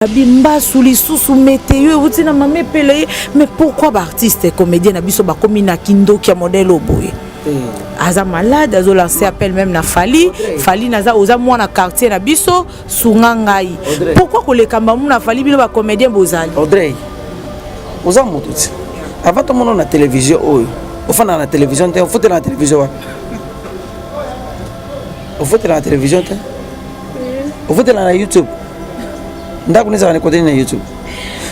Abi mbasu lisusu meteo euti na mama epele ye mais pourquoi ba artiste comédien na biso bakomi na kindoki ya modèle oyo boye aza malade azo lancer appel même na Fally Fally naza oza mwana quartier na biso sunga ngai pourquoi koleka mbamu na Fally bino ba comédien bozali Audrey oza moto ti avant tomona na télévision oyo ofandaka na télévision te ofutela na télévision wapi ofutela na télévision te ofutela na youtube ndako nezalaka na kote na youtube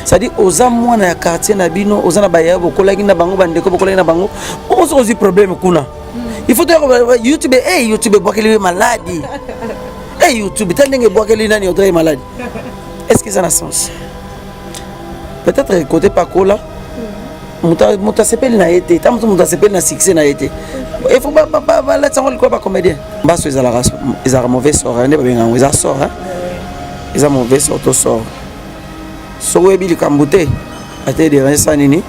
c'est-à-dire oza mwana ya quartier na bino oza na bayaya bokolaki na bango bandeko bokolaki na bango okoso ozwi problème kuna il faut toyaka youtube e hey, youtube ebwakeli ye maladi e hey, youtube ta ndenge ebwakeli nani Audrey maladi est ce que eza na sens peut-être côté pakola moto asepeli na ye te ta moto moto asepeli na succès na ye te il faut balatisa yango likolo bacomédien mbaso ezalaka ezalaka mauvais sort nde babenga yango eza sort eza mauvais sort to sort soki oyebi likambo te ate dérange sa nini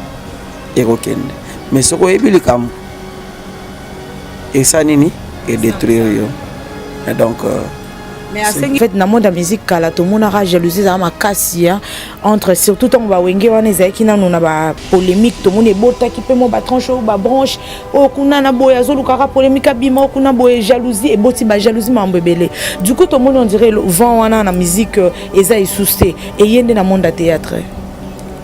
ekokende mais soki oyebi likambo esa nini edétruire yo donc euh, mais asengi fait na monde ya musique kala tomonaka jalousie ezala makasi entre surtout ntango bawenge wana ezalaki nano na bapolémique tomoni ebotaki mpe mo batranche oyo babranche oyo kuna na boye azolukaka polémique abima oyo kuna boye jalousie eboti bajalousie makambo ebele du coup tomoni on dirait vent wana na musique eza esusu te eye nde na monde ya théâtre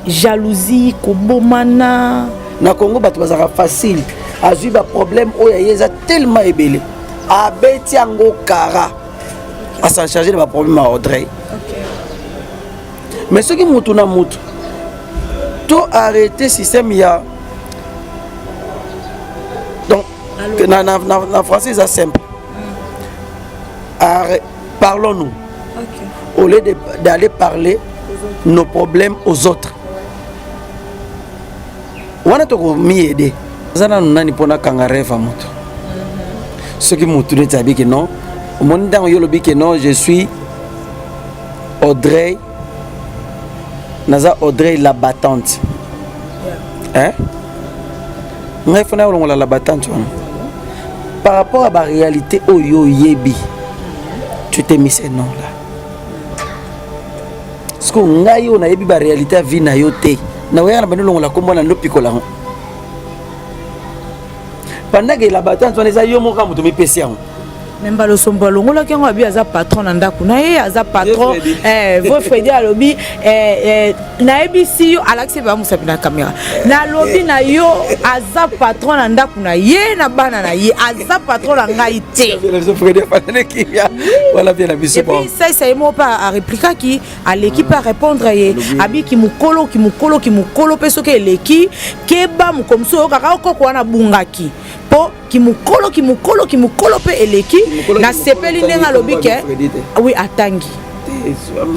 jalousie kobomana na congo bato bazalaka facile azwi baproblème oyo aye eza tellement ebele abeti yango kara asan charge na baproblème ya Audrey mais soki mutu na mutu to arrêter système ya donc na, na, na, na français eza simple Arrête, parlons-nous okay. au lieu d'aller parler nos problèmes aux autres wana tokomi aider aza nanu nani mpona kanga rêve ya moto soki motu neti abiki non omoni ntango yo olobi ke non je suis Audrey naza Audrey la battante yeah. hein? ngai fona olongola la battante wana par rapport à baréalité oyo oyebi tu t'es mis ce nom là parce que ngai oyo nayebi baréalité ya vie na yo te nakoyaka na bandi olongola kombo na ndopikola yango pendant que la battante wana eza yo moko moto mipesi yango me mbala osombo alongolaki yango abi aza patron na ndako na ye aza patron vo Fredi alobi nayebisi yo alakisi ba mosapi na caméra nalobi na yo aza patron na ndako na ye na bana na ye aza patron na ngai te saisa ye moko mpe areplikaki aleki mpe arépondre ye abiki mokolo kimokolo kimokolo mpe soki eleki keba moko mosusu oyokaka okoko wana abungaki mpo kimokolo kimokolo kimokolo mpe eleki nasepeli ndenge alobi ke oui atangi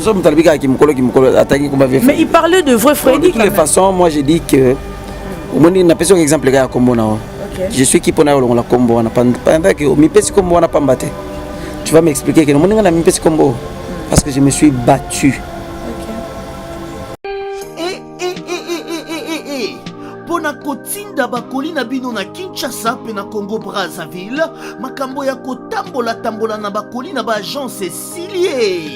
so moto alobi kaka kimokolo kimokolo atangi komba. Mais il parlait de vrai Freddy. De toutes les façons, moi j'ai dit que omoni napesi oka exemple kaka ya kombo na wa je suis qui mpona olongola kombo wana pendant que omipesi kombo wana pamba te. Tu vas m'expliquer que omoni nga na mipesi kombo parce que je me suis battu. Mpo na kotinda bakoli na bino na Kinshasa mpe na Congo Brazzaville, makambo ya kotambola-tambola na bakoli na baagence esili ye.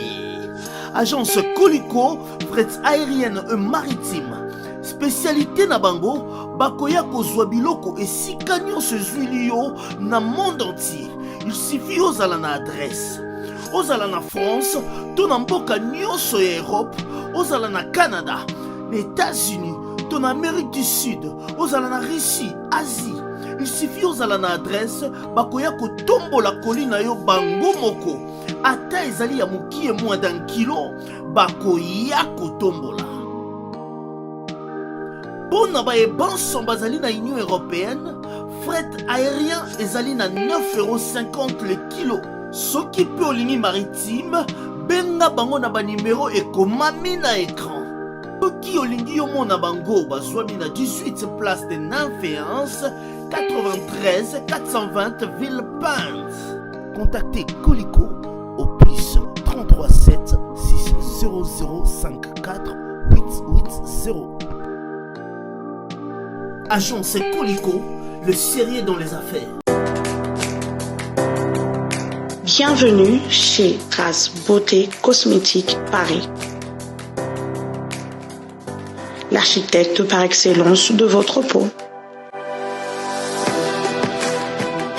Agence Koliko fret aérienne et maritime, spécialité na bango bakoya kozwa biloko esika nyonso ezwili yo na monde entier. Il suffit ozala na adresse, ozala na France to na mboka nyonso ya Europe, ozala na Canada, na États-Unis to na Amérique du Sud, ozala na Russie, Asie, il suffit ozala na adresse, bakoya kotombola koli na yo bango moko. Ata ezali ya mokie moins d'un kilo, bakoya kotombola. Mpo na bayebanso bazali na Union européenne, fret aérien ezali na 9,50 € le kilo. Soki mpe olingi maritime, benga bango na banimero ekomami na écran. Soki olingi yomona bango, bazwami na 18 place de Nymphéance, 93 420 Villepinte. Contactez Colico au plus 33 7 6 00 54 880. Agence Colico, le sérieux dans les affaires. Bienvenue chez Trace Beauté Cosmétique Paris. l'architecte par excellence de votre peau.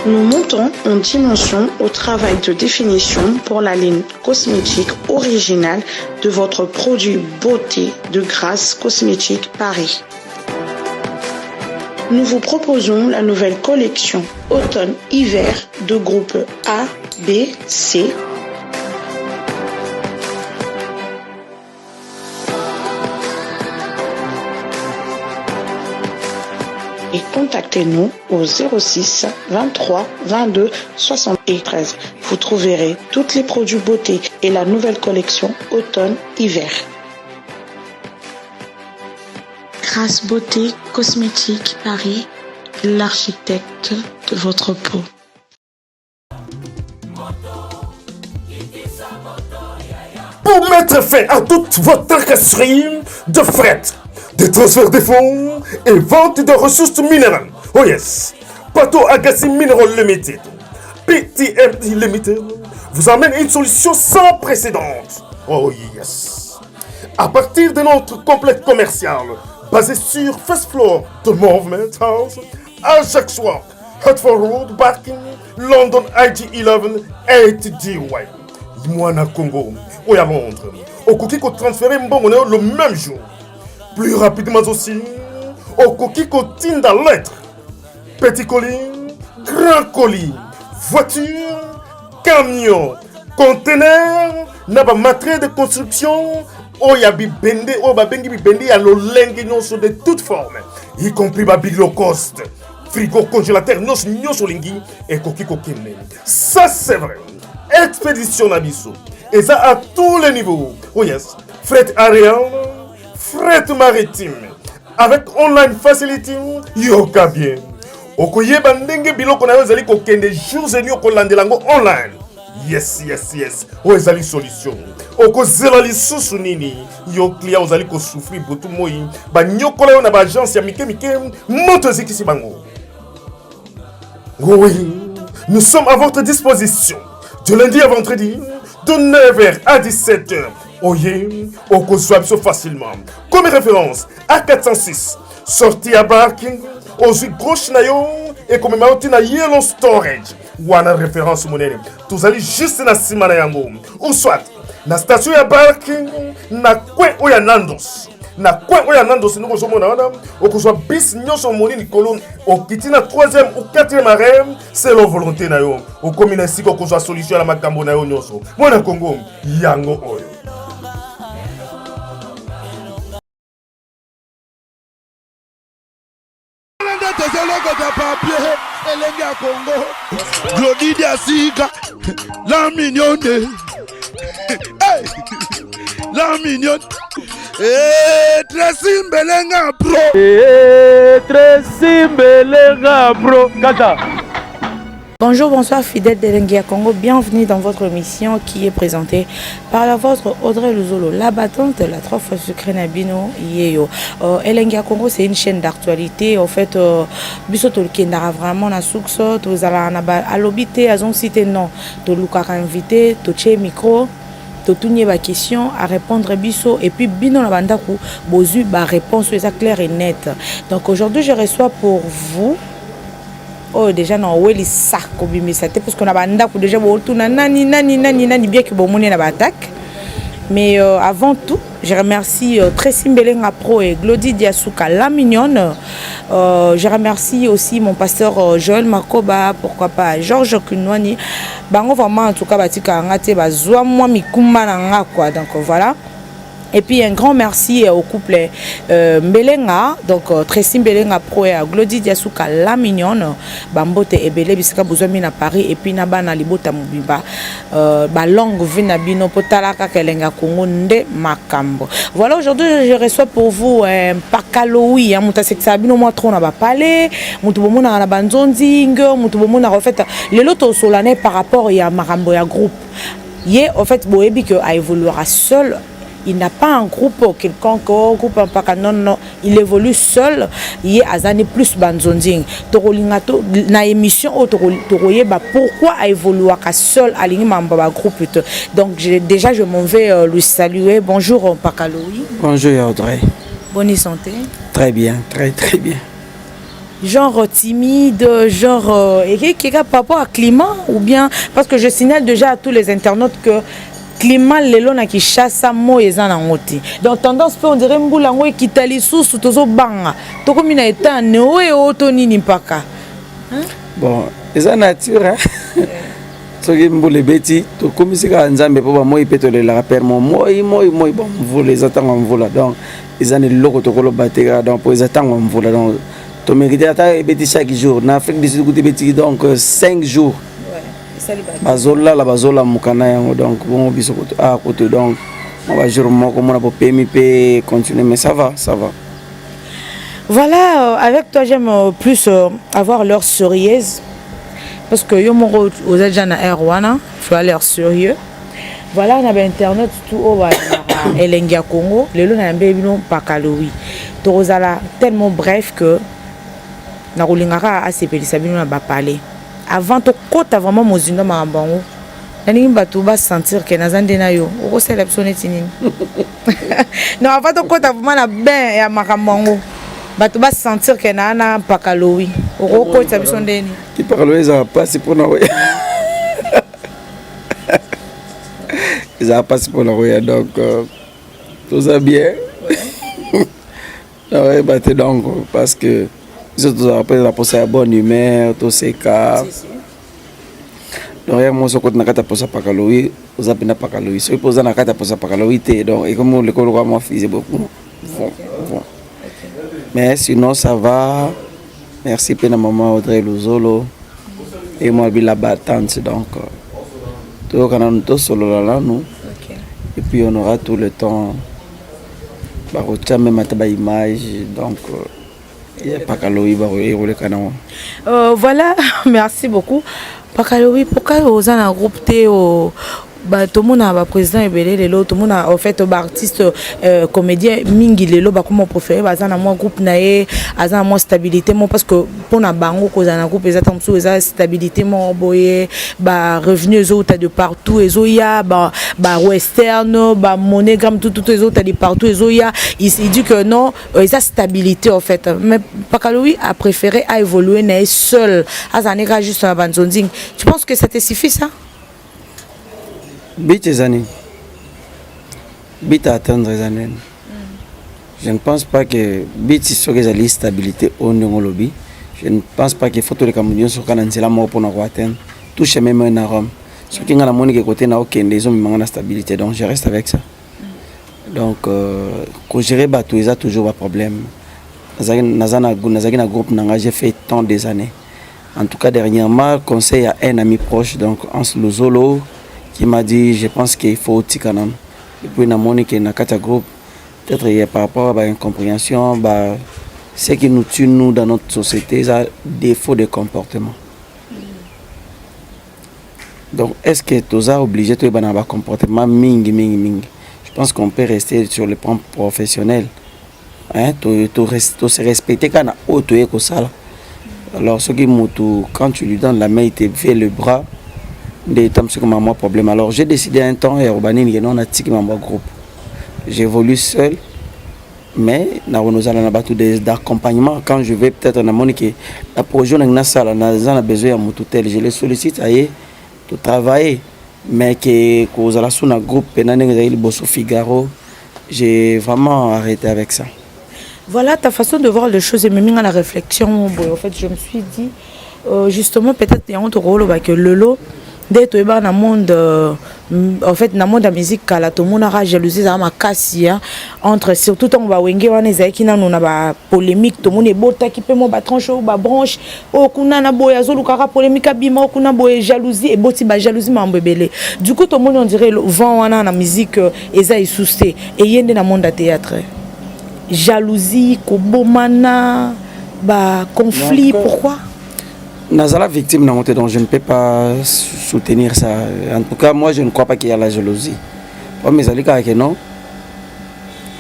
Nous montons en dimension au travail de définition pour la ligne cosmétique originale de votre produit beauté de Grâce Cosmétique Paris. Nous vous proposons la nouvelle collection automne-hiver de groupe A, B, C, et contactez-nous au 06 23 22 73. Vous trouverez tous les produits beauté et la nouvelle collection automne-hiver. Grâce Beauté Cosmétique Paris, l'architecte de votre peau. Pour mettre fin à toute votre tracasserie de fret, de transfert des fonds et vente de ressources minérales. Oh yes, Pato Agassi Mineral Limited, PTMI Limited, vous amène une solution sans précédent. Oh yes. À partir de notre complexe commercial, basé sur First Floor de Movement House, à chaque soir, Hertford Road, Barking, London IG11 8DY. Mwana Congo, oyo à Londres. Okoki ko transférer mbongo na yo le même jour. Plus rapidement aussi, okoki kotinda lettre. Petit colis, grand colis, voiture, camion, conteneur, na ba matériel de construction oyo ya bibende oyo babengi bibende ya lolenge nyonso de toute forme, y compris babilocoste, frigo, congélateur, nyonso nyonso olingi ekoki kokende. Ça c'est vrai, expédition na biso eza à tous les niveaux. Oh yes, fret aérien, fret maritime avec online facility. Yoka bien, okoyeba ndenge biloko na yo ezali kokende jours eni, okolandela yango online. Yes, oyo ezali solution. Okozela lisusu nini? Yo client ozali kosouffrir butu moi, banyokola yo na baagence ya mike mike, moto ezikisi bango. Oui, nous sommes à votre disposition de lundi à vendredi, de 9h à 17h. Oye, okozwa biso facilement. Comme référence, A406, sortie à Barking, ozwi gauche na yo, ekomema yo ntina Yellow Storage. Wana référence monene. Tozali juste na nsima na yango. Ou soit, na station ya Barking, na coin oyo ya Nandos. Na coin oyo ya Nandos, ndenge ozomona wana, okozwa bus nyonso omoni likolo, okiti na 3e ou 4e arrêt, selon volonté na yo. Okomi na esika okozwa solution ya makambo na yo nyonso. Mwana Kongo, yango oyo. Nde tozolokota papier elenge ya Kongo, Glodi Diasika, la mignonne. Hey! La mignonne. Eh, Tracy Mbelenga pro. Eh, Tracy Mbelenga pro kaka. Bonjour, bonsoir fidèles d'Elengi ya Congo, bienvenue dans votre émission qui est présentée par la vôtre Audrey Luzolo, la battante, la trois fois sucrée na bino yeyo. Elengi ya Congo, c'est une chaîne d'actualité. En fait, biso tolukendaka vraiment na source, tozala na ba alobi te, azon cité non, tolukaka invité, totie micro, totuni ye baquestion, à répondre biso, et puis bino na bandako bozwi baréponse eza claire et nette. Donc aujourd'hui, je reçois pour vous oyo déjà na owelisa kobimisa te, parce que na bandako déjà botuna nani nani nani nani, bien que bomoni na baattaque. Mais avant tout, je remercie Tracy Mbelenga Pro et Glody Diasuka, la mignonne. Je remercie aussi mon pasteur Joël Makoba, pourquoi pas Georges Kunwani. Bango vraiment, en tout cas, batika nga te, bazwa mwa mikumba na nga quoi. Donc voilà. Et puis un grand merci au couple Mbelenga, donc Tracy Mbelenga Pro et Glody Diasuka, la mignonne, bambote ebele bisika bozwami na Paris, et puis na bana libota mobimba, ba longue vie na bino po tala kaka Elengi ya Congo nde makambo. Voilà, aujourd'hui je reçois pour vous Pakaloui, hein, moto asekisaka bino mwa trop na bapale, moto bomonaka na banzonzi nge, moto bomonaka. En fait, lelo tosola na par rapport ya makambo ya groupe. Ye en fait, boyebi que aévoluera seul. Il n'a pas un groupe quelconque, oh, groupe mpaka, non non, il évolue seul. Ye azani plus banzonzing. Tokolinga to na émission oyo tokoyeba pourquoi aévoluaka seul, alingi mambo ba groupe te. Donc déjà je m'en vais lui saluer. Bonjour Mpaka Louis. Bonjour Audrey. Bonne santé. Très bien, très très bien. Genre timide, genre euh, par rapport à climat ou bien parce que je signale déjà à tous les internautes que climat lelo na Kinshasa moi eza nango te. Donc tendance pe on dirait mbula yango ekita lisusu tozobanga. Tokomi na état neoe oto nini mpaka. Hein? Bon, eza nature hein? Soki mbula ebeti tokomisi kaka Nzambe mpo bamoi mpe tolelaka pere mo moi moi moi, bon, mvula eza ntango ya mvula, donc eza na eloko tokoloba te kaka, donc mpo eza ntango ya mvula, donc tomérite ata ebeti chaque jour. Na Afrique du Sud kutu ebetiki donc 5 jours, bazolala bazolamuka na yango. Donc bongo biso kutu ah kutu, donc mwa bajour moko mona bopemi mpe continue, mais ça va, ça va. Voilà, avec toi j'aime plus avoir l'air sérieuse parce que yo moko oza déjà na air wana, tu as l'air sérieux. Voilà, na bainternet tout oyo balingaka Elengi ya Congo, lelo nayambi bino Mpaka Lowi. Tokozala tellement bref que nakolingaka asepelisa bino na bapale avant tokɔta vraiment mozindo makambo yango. Nalingi bato basentir ke naza nde na yo. Okosalela biso neti nini? Non, avant tokɔta vraiment na bain ya makambo yango, bato basentir ke naa na Mpaka Lowi, okokotisa biso ndeni? Mpaka Lowi ezala mpasi mpona koya, ezala mpasi mpona koya, donc toza bien, nakoyeba te. Donc parce que biso tozala mpe na posa ya bonne humeur, toseka. Donc ya moso okoti na kati ya posa Mpaka Lowi, oza mpena Mpaka Lowi. Soki mpe oza na kati ya posa Mpaka Lowi te, donc ekomi oleka lokola mwa fise beaucoup. Bon, mais sinon ça va, merci mpe na mama Audrey Luzolo et moi bila battante. Donc toyoka nanu, tosolola nanu et puis on aura tout le temps. Bakotia même ata baimage, donc ya Mpaka Lowi ekoleka nango. Voilà, merci beaucoup Mpaka Lowi. Pourquoi oza na groupe te? Tomona baprésident ebele lelo, tomona en fait baartiste comédien mingi lelo bakoma préféré baza na mwa groupe na ye, aza na mwa stabilité mo, parce que mpona bango kozala na groupe eza ta mosusu eza stabilité moko boye, barevenu ezouta de partout, ezoya bawestern, baMoneyGram, tututu ezouta de partout, ezoya. Il dit que non, eza stabilité en fait. Mais Mpaka Lowi a préféré à évoluer na ye seul, azala ne kaka juste na banzonzing. Tu penses que ça te suffit, ça? But eza nini? But à atteindre eza nini? Je ne pense pas que but soki ezali stabilité oyo ndenge olobi, je ne pense pas que faut toleka moto nyonso kaka na nzela moko mpona koatteindre. Tout chemin mène à Rome. Soki ngai namoni ke kote na okende ezomema na stabilité, donc je reste avec ça. Donc kogérer bato eza toujours baproblème. Nazalaki na groupe na ngai, j'ai fait tant des années. En tout cas, dernièrement, conseil à un ami proche, donc Hans Luzolo, qui m'a dit: je pense qu'il faut otika nano. Et puis namoni ke na kati ya groupe, peut-être il y a par rapport à baincompréhension, ba, ce qui nous tue, nous, dans notre société, eza défaut de comportement. Donc est-ce que toza obligé toyeba na bacomportement mingi mingi mingi? Je pense qu'on peut rester sur le plan professionnel, hein, to, to, to se respecter kaka na oyo toye kosala. Alors soki motu, quand tu lui donnes la main, il te fait le bras, nde tam soki mwa problème. Alors j'ai décidé un temps ya koba nini ke non, natiki mambo ya groupe, j'évolue seul, mais nakonozala na bato d'accompagnement. Quand je vais peut-être namoni ke na projet nangi nasala, naza na besoin ya motu tel, je le sollicite, aye totravailler. Mais ke kozala su na groupe mpena ndenge ezali liboso Figaro, j'ai vraiment arrêté avec ça. Voilà, ta façon de voir les choses ememi nga na réflexion boye. En fait, je me suis dit justement peut-être yango tokoloba que lelo nde toyebaka na monde en fait na monde ya musique kala, tomonaka jalousie ezala makasi entre, surtout ntango bawenge wana ezalaki nanu na bapolémique, tomoni ebotaki mpe mwa batranche oyo babranche oyo kuna na boye azolukaka polémique abima oyo kuna boye, jalousie eboti bajalousie, makambo ebele. Du coup tomoni on dirait vent wana na musique eza lisusu te, eye nde na monde ya théâtre, jalousie, kobomana, baconflit. Pourquoi? Nazala victime nango te, donc je ne peux pas soutenir ça. En tout cas, moi, je ne crois pas qu'il y a la jalousie. Problème ezali kaka ke non,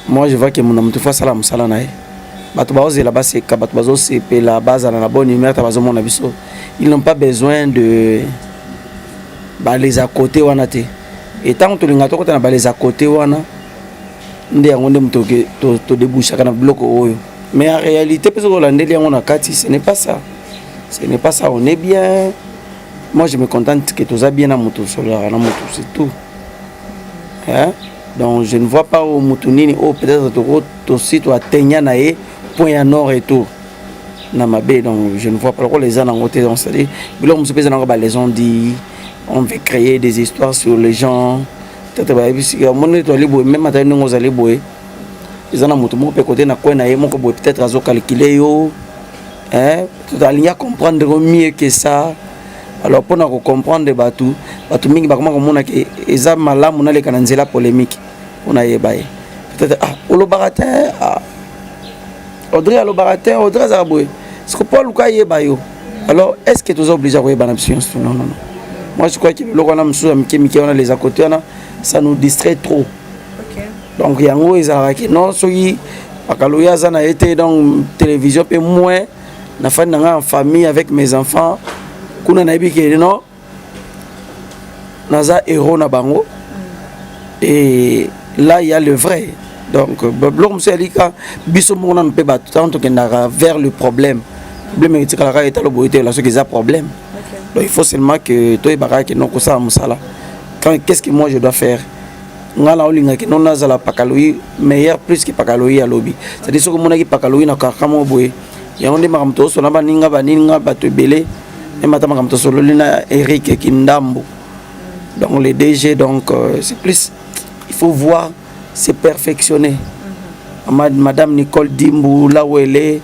moi je vois ke mona motu faut asala mosala na ye. Bato baozela baseka, bato bazosepela, bazala na bonne humeur, ta bazomona biso, ils n'ont pas besoin de baleza côté wana te. Et ntango tolinga tokota na baleza côté wana, Nde yango nde moto todebouchaka na biloko oyo. Mais en réalité, mpe soki olandeli yango na kati, ce n'est pas ça. Ce n'est pas ça, on est bien. Moi, je me contente que toza bien na moto, osololaka na moto, c'est tout. Hein? Donc, je ne vois pas oyo moto nini oyo peut-être toko tosi toateignant na ye point ya nord et tout na mabe. Donc je ne vois pas lokola eza nango te. Donc c'est-à-dire biloko mosusu mpe eza nango balaison dit, on veut créer des histoires sur les gens. Peut-être bayebisi omoni toali boye, même atali ndenge ozali boye, eza na moto moko mpe kote na coin na ye moko boye, peut-être azocalcule yo, hein, peut-être alingi acomprendre mieux que ça. Alors mpona kocomprendre bato, bato mingi bakoma komona ke eza malamu naleka na nzela polémique mpona yeba ye. Peut-être ah, olobaka te, ah, Audrey alobaka te, Audrey azalaka boye, parce que mpo aluka ayeba yo. Alors est ce que toza obligé ya koyeba na biso nyonso? Non, non, non, moi je crois que biloko wana mosusu ya mike mike wana, les à côté wana, ça nous distrait trop. Donc yango ezalaka ke non, soki bakaloyi aza na ye te, donc télévision mpe moins, nafandi na ngai en famille avec mes enfants kuna, nayebi ke non, naza héros na bango. Et là il y a le vrai. Donc biloko mosusu yalika biso moko nanu mpe bato, ntango tokendaka vers le problème, problème etikalaka etalo boye te. La soki eza problème, donc il faut seulement que toyebaka ke non, kosala mosala. Qu'est-ce que moi je dois faire? Nga na olingaki no nazala pakaloyi meilleur plus que pakaloyi alobi. C'est-à-dire soki omonaki pakaloyi na kaka moko boye, yango nde makambo tozosola baninga baninga bato ebele, meme ata makambo tosololi na Eric Kindambo, donc le DG. Donc c'est plus, il faut voir se perfectionner. Madame Nicole Dimbu, là où elle est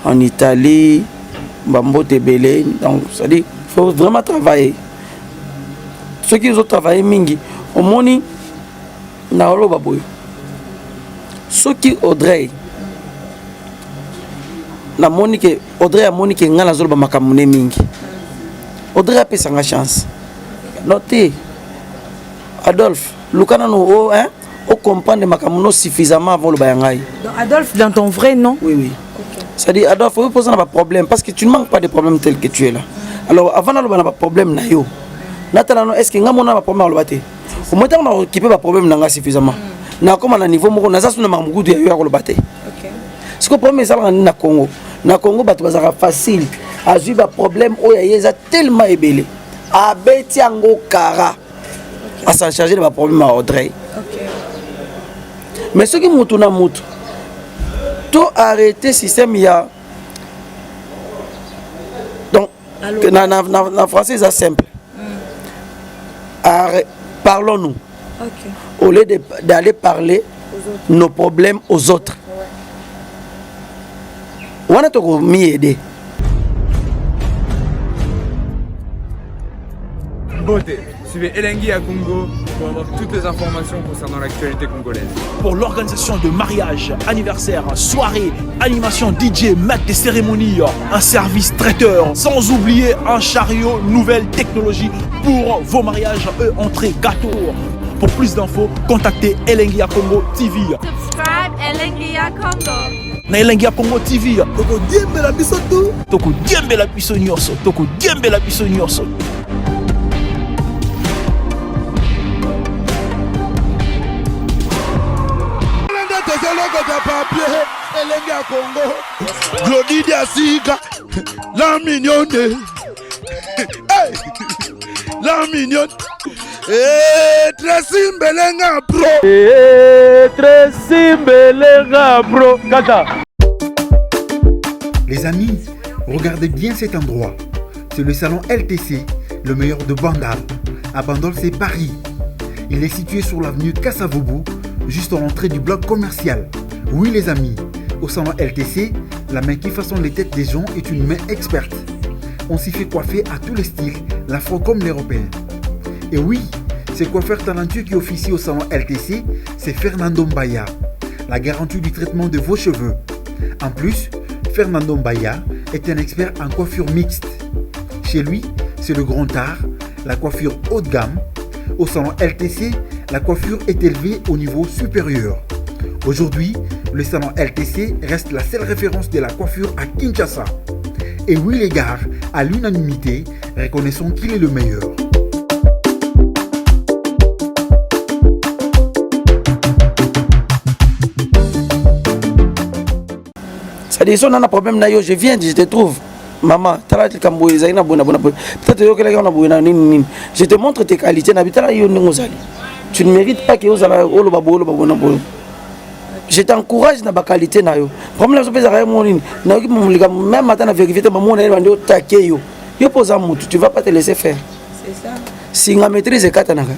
en Italie, bambote ebele. Donc c'est-à-dire il faut vraiment travailler. Soki ozotravaille mingi, omoni na oloba boye, soki Audrey namoni ke Audrey amoni ke ngai nazoloba makambo ne mingi, Audrey apesanga chance no te. Adolphe, luka nano o, hein, ocomprendre makambo no suffisamment avant oloba ya ngai. Donc Adolphe, dans ton vrai nom? Oui. C'est-à-dire Adolphe, oyo poza na baproblème, parce que tu ne manques pas de problèmes tel que tu es là. Alors avant naloba na baproblème na yo, natala no, est ce que ngai mona baproblème aloba te? Omoi ntango nakokipe baproblème na ngai suffisamment, nakóma na niveau moko naza suna makambo kutu ya yo ya koloba te. Siko problème ezalaka nini na Congo? Na Congo bato bazalaka facile, azwi baproblème oyo aye eza tellement ebele, abeti yango kara, asan charge na baproblème ya Audrey. Mais soki mutu na mutu to arrêter système ya, donc na français eza simple. Parlons-nous au lieu d'aller parler nos problèmes aux autres. Wana tokomi aider. Beauté. Suivez Elengi à Congo pour avoir toutes les informations concernant l'actualité congolaise. Pour l'organisation de mariage, anniversaire, soirée, animation DJ, maître des cérémonies, un service traiteur, sans oublier un chariot nouvelle technologie pour vos mariages, eux, entrée, gâteau. Pour plus d'infos, contactez Elengi à Congo TV. Subscribe Elengi ya Congo. Na Elengi ya Congo TV. Tokodiembela biso tu. Tokodiembela biso nyonso, tokodiembela biso nyonso. Nde tozolokota papier elenge ya Congo, Glodi Diasika, la mignonne. Hey! La mignonne. Eh, Tracy Mbelenga bro. Eh, Tracy Mbelenga bro. Kata. Les amis, regardez bien cet endroit. C'est le salon LTC, le meilleur de Bandal. À Bandol, c'est Paris. Il est situé sur l'avenue Kasavubu, juste à l'entrée du bloc commercial. Oui les amis, au salon LTC, la main qui façonne les têtes des gens est une main experte. On s'y fait coiffer à tous les styles, l'afro comme l'européen. Et oui, ce coiffeur talentueux qui officie au salon LTC, c'est Fernando Mbaya, la garantie du traitement de vos cheveux. En plus, Fernando Mbaya est un expert en coiffure mixte. Chez lui, c'est le grand art, la coiffure haut de gamme. Au salon LTC, la coiffure est élevée au niveau supérieur. Aujourd'hui, le salon LTC reste la seule référence de la coiffure à Kinshasa. Et oui les gars, à l'unanimité, reconnaissons qu'il est le meilleur. C'est-à-dire so nana problème na yo, je viens, je te trouve. Maman, tala likambo ezali na boye na boye na boye, peut-être oyokelaki yango na boye na nini nini. Je te montre tes qualités na bitala yo ndenge ozali. Tu ne mérites pas ke ozala oloba boye, oloba boye na boye. Je t'encourage na baqualité na yo. Problème na biso mpe ezalaka ye moko nini, nayoki likambo même ata na vérifie te, bamona ye bandi otake yo. Yo mpo oza mutu, tu vas pas te laisser faire. Singa maîtrise ekatanaka.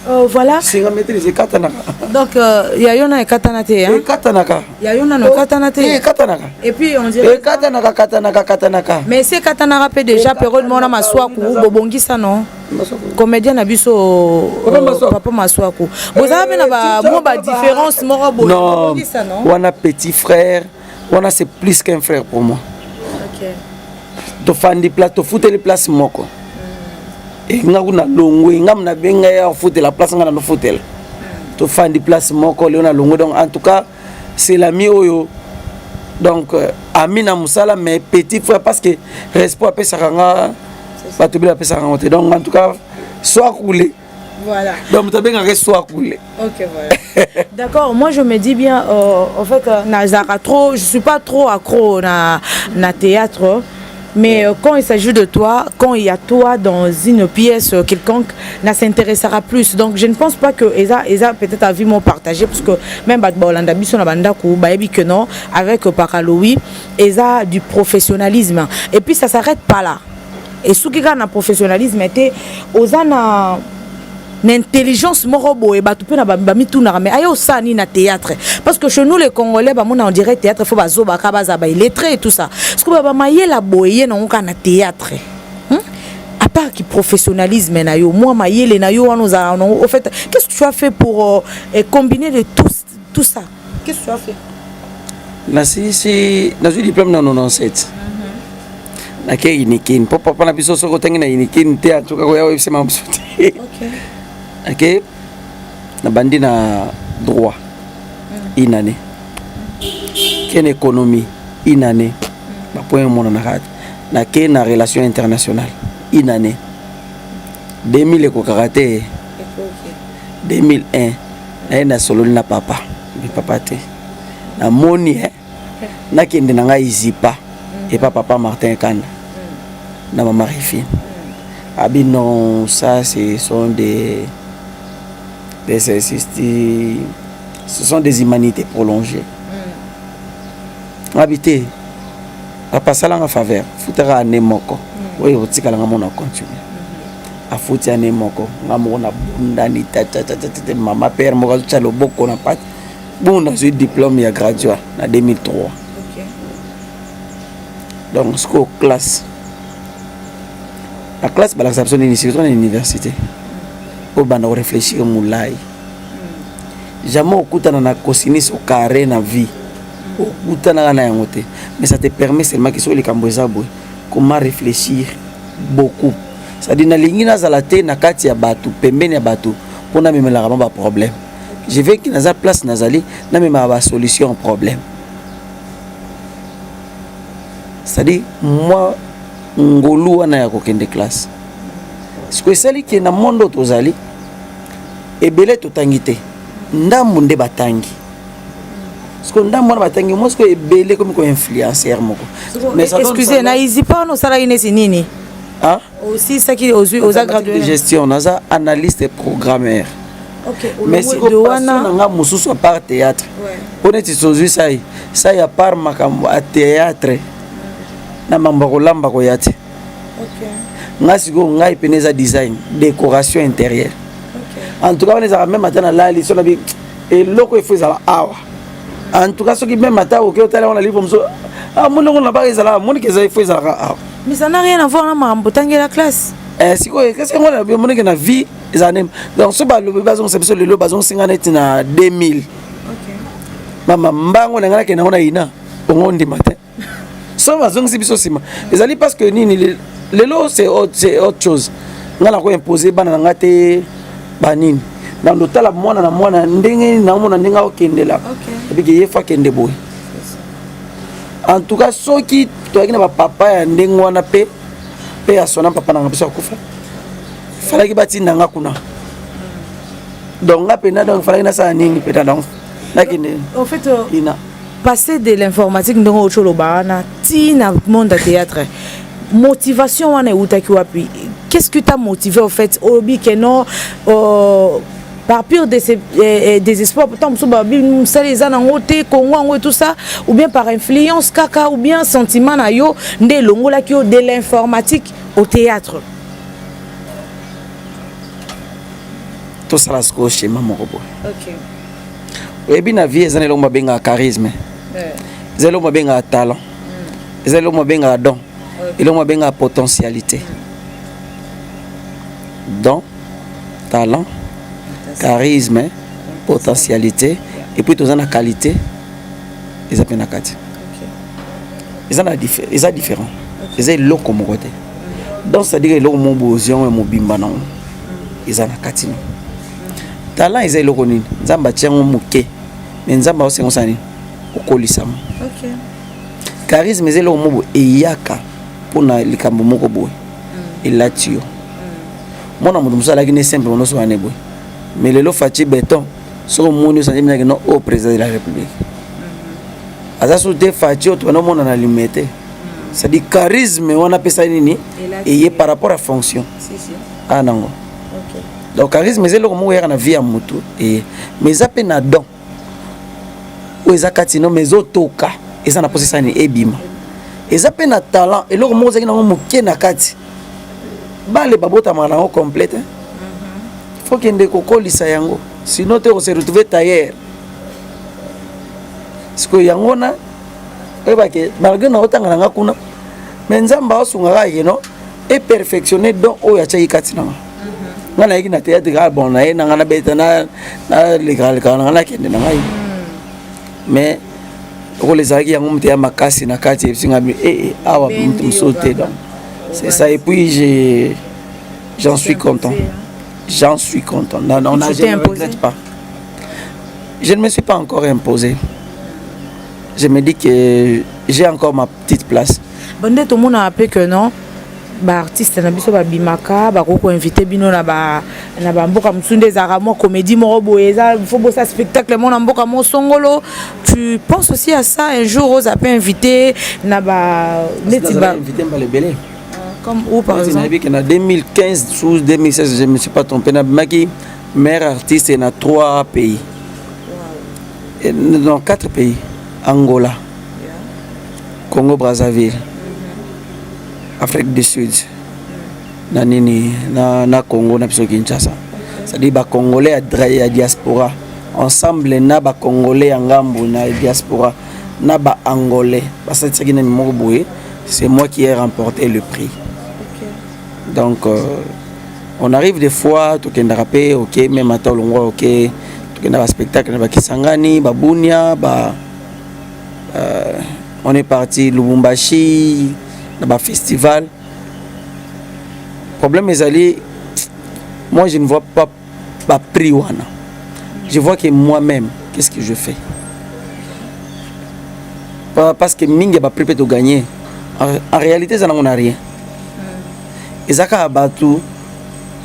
Voilà. Singa maîtrise ekatanaka. Donc ya yo na ekatana te, hein? Ekatanaka. Ya yo nano ekatana te. Ekatanaka. Et puis on dirait ekatanaka, katanaka, katanaka. Mais se ekatanaka mpe déjà période moko na Maswaku bobongisa, non? Comédien na biso, papa Maswaku, bozala mpe na mwa badifférence moko boye. Non. Bobongisa, non? Wana petit frère wana, c'est plus qu'un frère pour moi. Tofandi place, tofuteli place moko. Nga kuna longwe, nga nabenga ye afutela place, nga nanofutela, tofandi place moko. Leo na longwe. Donc en tout cas c'est l'ami oyo, donc ami na mosala, mais petit frère, parce que respect apesaka nga, bato ebele apesaka yango te. Donc en tout cas soit coulé. Voilà. Donc moto abengaka soit coulé. Ok, voilà. D'accord, moi je me dis bien, en fait, nazara trop, je suis pas trop accro na théâtre, mais quand il s'agit de toi, quand il y a toi dans une pièce quelconque, na s'intéressera plus. Donc je ne pense pas que eza peut-être avis moko partagé, parce que même bato baolanda biso na bandako bayebi que non, avec Pakaloui, eza du professionnalisme. Et puis ça s'arrête pas là. Et ce qui na professionnalisme était oza na intelligence moko boye, bato mpe na bamitunaka, mais aye osala nini na théâtre? Parce que chez nous les Congolais, bamona on dirait théâtre faut bazobaka, baza baillettré et tout ça. Parce que bamayela boye ye nango kaka na théâtre, À part ki professionnalisme na yo, mwa mayele na yo wana ozala nango, au fait, qu'est-ce que tu as fait pour combiner de tout ça? Qu'est-ce que tu as fait? Nasilisi, nazwi diplôme na 97, nakei Unikin, mpo papa na biso soki otangi na Unikin te, atuka koya oyebisema biso te. Ake nabandi na droit une année, ke na économie une année, bapoint emonanaka te. Nake na relation internationale une année. 2000 ekokaka te. 2001 naye, nasololi na papa mpe papa te, namoni nakende na ngai ISIPA epa papa Martin Kanda na mama Rifine. Abi non, ça ce sont des ce sont des humanités prolongées. Abi te, papa, asalanga faveur, futaka ane moko oyo otikalanga mona continue. Afuti ane moko, nga moko nabundani tatatatata, mama père moko azotya loboko na pati bongo, nazwi diplôme ya graduat na 2003. Donc sikoyo classe, na classe balakisa biso nini? Surtout na université, oyo banda koréfléchir molai, jamais okutana na cosinus au carré na vie, okutanaka na yango te. Mais ça te permet seulement ke soki likambo eza boye, comment réfléchir beaucoup. C'est-à-dire nalingi nazala te na kati ya bato, pembeni ya bato, mpo namemelaka ma baproblème. Je veux ke naza place nazali, namemaka basolution problème. C'est-à-dire moi ngolu wana ya kokende classe sikoyo esali ke na monde oyo tozali, ebele totangi te, ndambu nde batangi. Sikoyo ndambu wana batangi mo, sikoyo ebele komi koinfluencer moko. Excuse, na ISIPA wana osalaki neti nini? Osisaki, ozwi, oza gradué? De gestion, naza analyste et programmeur. Mais sikoyo passion na nga mosusu à part théâtre, mpo neti tozwi sai sai, à part makambo ya théâtre na mambo ya kolamba koya te, nga sikoyo ngai pene eza design, décoration intérieure. En tout cas wana ezalaka même ata nalali so nabi eloko efo ezala awa. En tout cas soki même ata oke otala yango na livre mosusu, amoni yango na baka ezalaka, moniki eza efo ezalaka awa. Mais ça n'a rien à voir na makambo otangela classe. Sikoyo kasi yango na moniki na vie ezala nini. Donc so balobi bazongisa biso lelo, bazongisinga neti na 2000, mama mbango na ngai nakende yango na ina ongo ndima te. So bazongisi biso nsima ezali parce que nini? Lelo c'est autre chose. Ngai nako impose bana na ngai te banini, nando tala mwana na mwana ndenge naomona ndenge akokendela, ebike ye fo akende boye. En tout cas soki toyaki na bapapa ya ndenge wana mpe ya sona papa nanga biso akufa, falaki batinda nga kuna. Donc nga mpena, donc falaki nasala nini mpena? Donc nakende En fait, ina. Passer de l'informatique ndenge outi oloba wana ti na monde ya théâtre, motivation wana eutaki wapi? Qu'est-ce qui t'a motivé au fait olobi que non, par pur désespoir, pourtant mosusu babi mosala eza nango te, Congo yango et tout ça, ou bien par influence kaka, ou bien sentiment na yo nde elongolaki yo de l'informatique au théâtre? Tosala sikoyo schéma moko boye. Oyebi, na vie eza na eloko babengaka charisme, eza eloko babengaka talent, eza eloko babengaka don, eloko babengaka potentialité. Don, talent, charisme, potentialité, et puis toza na qualité eza mpe na kati. Eza na eza différent, eza eloko moko te. Donc c'est à dire eloko moko boye ozwi yango ya mobimba nango eza na kati no. Talent eza eloko nini? Nzambe atia yango moke, mais Nzambe aosenga osala nini? Okolisa yango. Charisme eza eloko moko boye eyaka mpona likambo moko boye elati yo. Mwana moto mosusu alaki ne simple nyonso wana boye, mais lelo Fatshi Béton, soki omoni osangi minaki no oyo président de la République aza su te. Fatshi oyo tobanda omona na Limete, c'est-à-dire charisme wana apesa nini eye par rapport à fonction aa nango. Donc charisme eza eloko moko eyaka na vie ya motu eye, mais eza mpe na don oyo eza kati no, mais ezotoka, eza na mposa esala nini? Ebima. Eza mpe na talent, eloko moko ozalaki nango moke na kati. Bale babotamaka nango complète, faut kende kokolisa yango, sinon te ose retrouver tailleur. Sikoyo yango wana oyebake, malgré na otanga na nga kuna, mais Nzambe aosungaka ye no eperfectionne don oyo atiaki kati na nga. Nga nayeki na théâtre kaka bon, naye na nga nabeta, nalekalekaka na nga, nakende na ngai, mais lokola ezalaki yango moto ya makasi na kati, eyebisi nga eh, awa moto mosusu te. Donc c'est ça, et puis j'en suis content, j'en suis content. Non, non, Tu je t'es ne imposé? regrette pas. Je ne me suis pas encore imposé. Je me dis que j'ai encore ma petite place. Bon, nde tomonaka mpe que non, baartiste na biso babimaka, bakoki koinvite bino na bamboka mosusu nde ezalaka mwa comédie moko boye, eza faut bosa spectacle mo na mboka mo songolo. Tu penses aussi à ça un jour, oza mpe invité na ba neti ba Invité mbala ebele. Comme où, par exemple? Nayebi ke na 2015 sous 2016, je me suis pas trompé, nabimaki meilleur artiste na trois pays, Et dans quatre pays: Angola, Congo Brazzaville, Afrique du Sud, na nini, na Congo na biso Kinshasa. C'est-à-dire bacongolais ya diaspora ensemble na bacongolais ya ngambu na diaspora na baangolais basalisaki nani moko boye, c'est moi qui ai remporté le prix. Donc on arrive des fois tokendaka mpe, ok, même ata olongwa, ok, tokendaka spectacle na bakisangani, babunia, ba on est parti Lubumbashi na bafestival. Problème ezali, moi je ne vois pas baprix wana, je vois que moi-même, qu'est-ce que je fais? Parce que mingi ya baprix mpe togagné, en réalité eza nango na rien. Eza kaka bato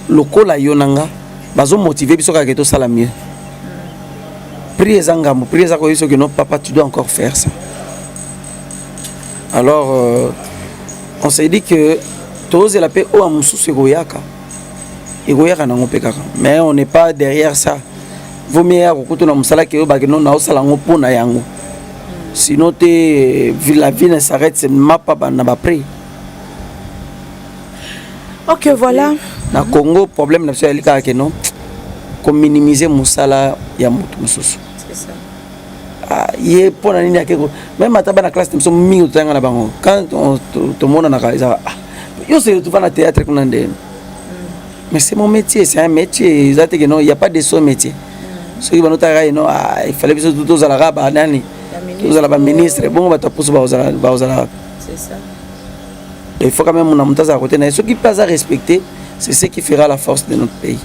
lokola yo na nga bazomotive biso kaka ke tosala mieux. Prix eza ngambo, prix eza koyebi soki non, papa, tu dois encore faire ça. Alors on s'est dit que tozela mpe oyo mosusu ekoyaka, ekoyaka nango mpe kaka, mais on n'est pas derrière ça. Vaut mieux ya kokutu na mosala ke oyo bake no naosala yango mpo na yango, sinon te la vie ne s'arrête seulement pas na baprix. Ok, voilà. Na Congo, problème na biso ezali kaka ke non, kominimize mosala ya moto mosusu. Ah, ye mpo na nini ake? Même ata bana classe na biso mingi totanga na bango, quand tomonanaka ezaka ah, yo se retrouve na théâtre kuna ndeni. Mais c'est mon métier, c'est un métier. Eza te ke non, il y a pas de sot métier. Soki banotaka ye non, ah, il fallait biso tozalaka banani, tozala baministre, bongo bato ya pusu baozala. Il faut quand même na moto azala kote na ye, soki mpe aza respecté, c'est ce qui fera la force de notre pays.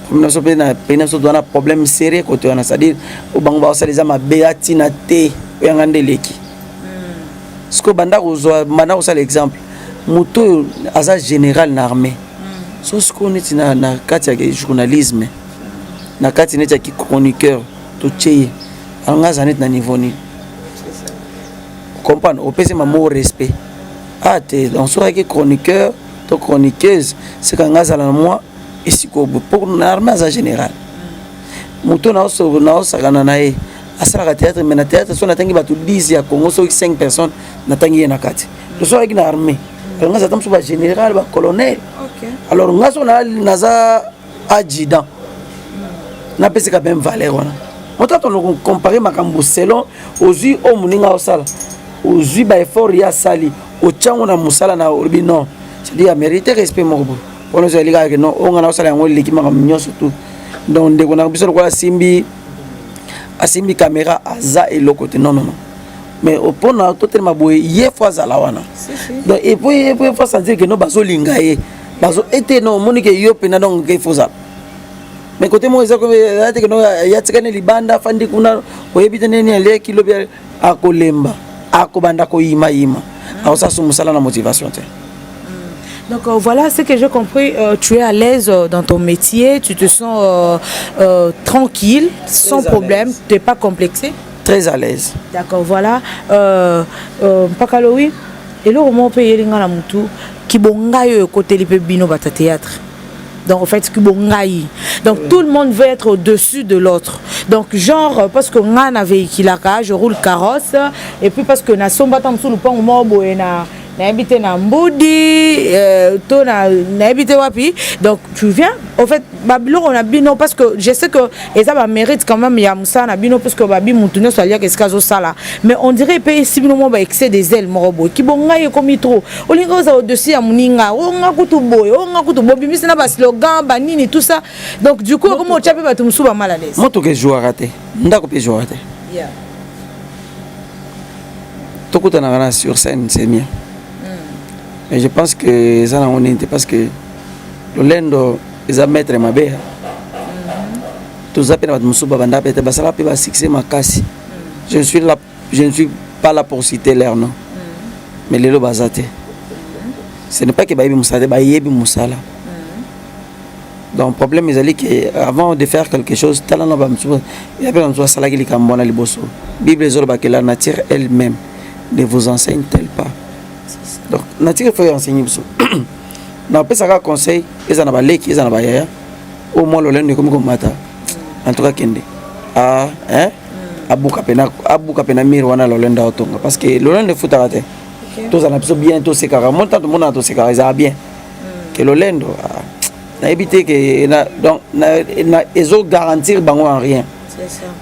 Problème na biso mpe na pays na biso, toza na problème sérieux kote wana, c'est-à-dire oyo bango baosala eza mabe, atina te, oyanga nde eleki. Sikoyo banda kozwa, banda kosala exemple, moto oyo aza général na armée, so sikoyo neti na kati ya journalisme, na kati neti ya chroniqueur, totie ye alonga, aza neti na niveau nini? Comprendre, opesi mamo respect. Ah te, donc soki ayaki chroniqueur to chroniqueuse, seka nga azala na mwa esika boye mpo na armée aza général. Moto naosakana na ye asalaka théâtre, mais na théâtre so natangi bato 10 ya Congo, soki 5 personnes natangi ye na kati. To soki ayaki na armée, alors nga azata mosusu bagénéral, bacolonel. Alors nga so naza adjudant, napesaka même valeur wana. Moto atono compare makambo selon ozwi oyo moninga osala, ozwi baeffort ye asali, otyango na mosala na olobi non, c'est-à-dire amérite respect moko boye. Wana ozali kaka ke non, oyo nga naosala yango eleki makambo nyonso tout. Donc ndeko na biso lokola asimbi asimbi caméra aza eloko te, non, non, non. Mais mpona totelema boye, ye fo azala wana. Donc et puis faut sentir que no bazolinga ye, bazo ete no omoni ke yo mpena, donc ke fo ozala. Mais côté moko eza te ke no ya tikani libanda, afandi kuna, oyebi te nini alieki lobi, akolemba, akobanda koyimayima, akosala so mosala na motivation te. Donc voilà ce que j'ai compris, tu es à l'aise dans ton métier, tu te sens tranquille, sans problème, tu n'es pas complexé. Très à l'aise. D'accord, voilà. Mpaka Lowi, eloko moko mpe eyeli nga na mutu, kibongai oyo ekoteli mpe bino bato ya théâtre. Donc en fait, kibongai. Donc oui, tout le monde veut être au-dessus de l'autre. Donc genre, parce que nga na véhiculaka, je roule carrosse, et puis parce que na somba ta mosusu lupango moko boye na nayebi te na mbudi to na nayebi te wapi. Donc tu viens, au fait, babiloko na bino, parce que je sais que eza bamérite quand même ya mosala na bino, parce que babi mutu nyonso aliaka esika azosala. Mais on dirait mpe esi bino mwa baexcès de zèle moko boye, kibongai ekomi trop, olingi ozala au-dessus ya moninga, onga kutu boye, onga kutu bobimisi na baslogan banini, tout ça. Donc du coup ekomi otya mpe bato mosusu bamal à l'aise. Motuka ezwwaka te, ndako mpe ezwwaka te. Tokutanaka na sur scène, c'est mieux. Mais je pense que eza nango nini te, parce que lolendo eza maître mabe. Toza mpe na bato mosusu babanda mpe te, basala mpe basuccès makasi. Je ne suis là, je ne suis pas là pour citer leur nom, mais lelo baza te. Ce n'est pas que bayebi mosala te, bayebi mosala. Donc problème ezali ke avant de faire quelque chose, tala na bamosusu ya mpe bamosusu basalaki likambo wana liboso. Bible ezoloba ke la nature elle-même ne vous enseigne-t-elle pas? Donc nature faut enseigner biso. Napesaka conseil, eza na baleki, eza na bayaya, au moins lolendo ekomi komata. En tout cas kende ah, hein? Abuka pena, abuka pena mire wana lolendo aotonga, parce que lolendo efutaka te. Tozala na biso bien, tosekaka mo ntango tomonana, tosekaka, ezala bien ke lolendo ah, nayebi te ke na, donc na, ezogarantir bango en rien.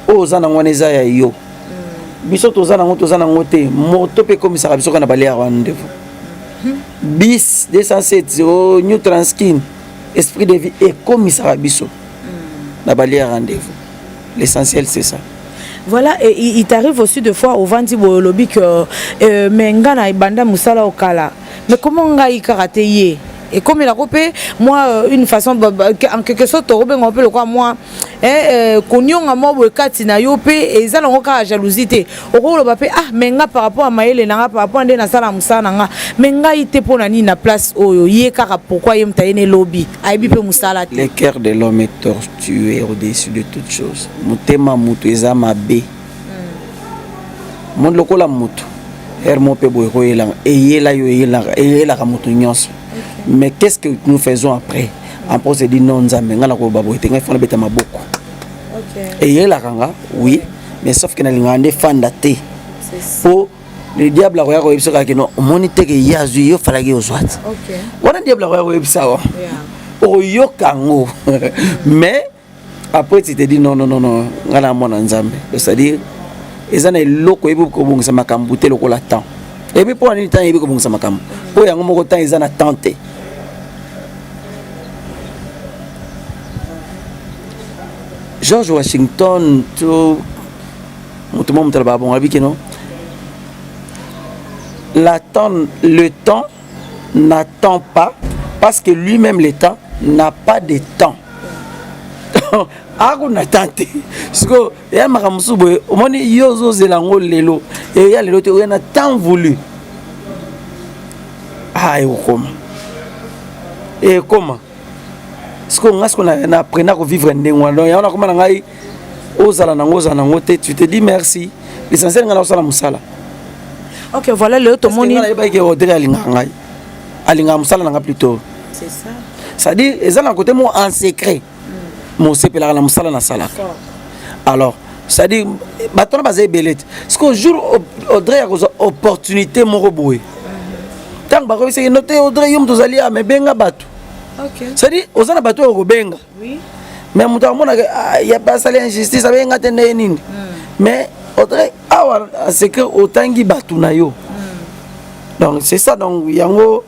Oyo oza nango wana eza ya yo, biso toza nango, toza nango te. Moto mpe ekomisaka biso kaka na balia rendez-vous bis 207 o New Transkin, esprit de vie ekomisaka biso na balia rendez-vous. L'essentiel, c'est ça. Voilà, et il t'arrive aussi de fois ovandi boye, olobi que mais nga na ebanda mosala okala, mais comment ngai kaka te? Ye ekomelako mpe moi une façon, en quelque sorte tokobenga mpe lokwa mwa konionga mwa boye kati na yo, mpe eza nango kaka jalousie te. Okoloba mpe ah, mais nga par rapport ya mayele na nga, par rapport nde nasala mosala na nga, mais ngai te, mpo na nini na place oyo ye kaka? Pourquoi ye moto aye na elobi ayebi mpe mosala te? Le cœur de l'homme est tortué au-dessus de toute chose. Motema moto eza mabe monde lokola moto ere mo mpe boye koyelanga eyela yo, eyelaka, eyelaka moto nyonso. Mais qu'est-ce que nous faisons après? Après on se dit non, Nzambe, nga nakoloba boye te, ngai fona beta maboko. Eyelaka nga, oui, mais sauf que nalingaka nde fanda te, po le diable akoya koyebisa kaka kino omoni te ke ye azwi, yo falaki ozwa te. Wana diable akoya koyebisa wa, okoyoka yango, mais après tu te dis non, non, non, non, nga na mwana Nzambe. C'est-à-dire eza na eloko oyebi kobongisa makambo te lokola temps. Eyebi mpo na nini temps eyebi kobongisa makambo? Mpo yango moko temps eza na temps te. George Washington to moto moko, moto alobaka bongo, alobi keno la temps, le temps n'attend pas parce que lui-même le temps n'a pas de temps. Akuna temps te. Sikoyo eya makambo mosusu boye, omoni yo ozozela yango lelo, eya lelo te, oya na temps voulu. Ah, ekokoma, ekoma. Sikoyo nga sikoyo na apprena kovivre ndenge wana. Donc yango nakoma na ngai, ozala nango, ozala nango te, tu te dis merci. L'essentiel, ngai nakosala mosala. Ok, voilà, lelo tomoni nayebaki Audrey alingaka ngai, alingaka mosala na nga plutôt. C'est ça. C'est-à-dire eza na côté mo en secret mosepelaka na mosala nasalaka. Alors, c'est-à-dire bato wana baza ebele te. Parce que jour Audrey akozwa opportunité moko boye, ntango bakoyebisaki no te, Audrey, yo moto ozali ame, benga bato. C'est-à-dire oza na bato oyo kobenga, mais moto amonaka ya basali injustice, abenga te ndenge nini. Mais Audrey awa en secret otangi bato na yo. Donc c'est ça. Donc yango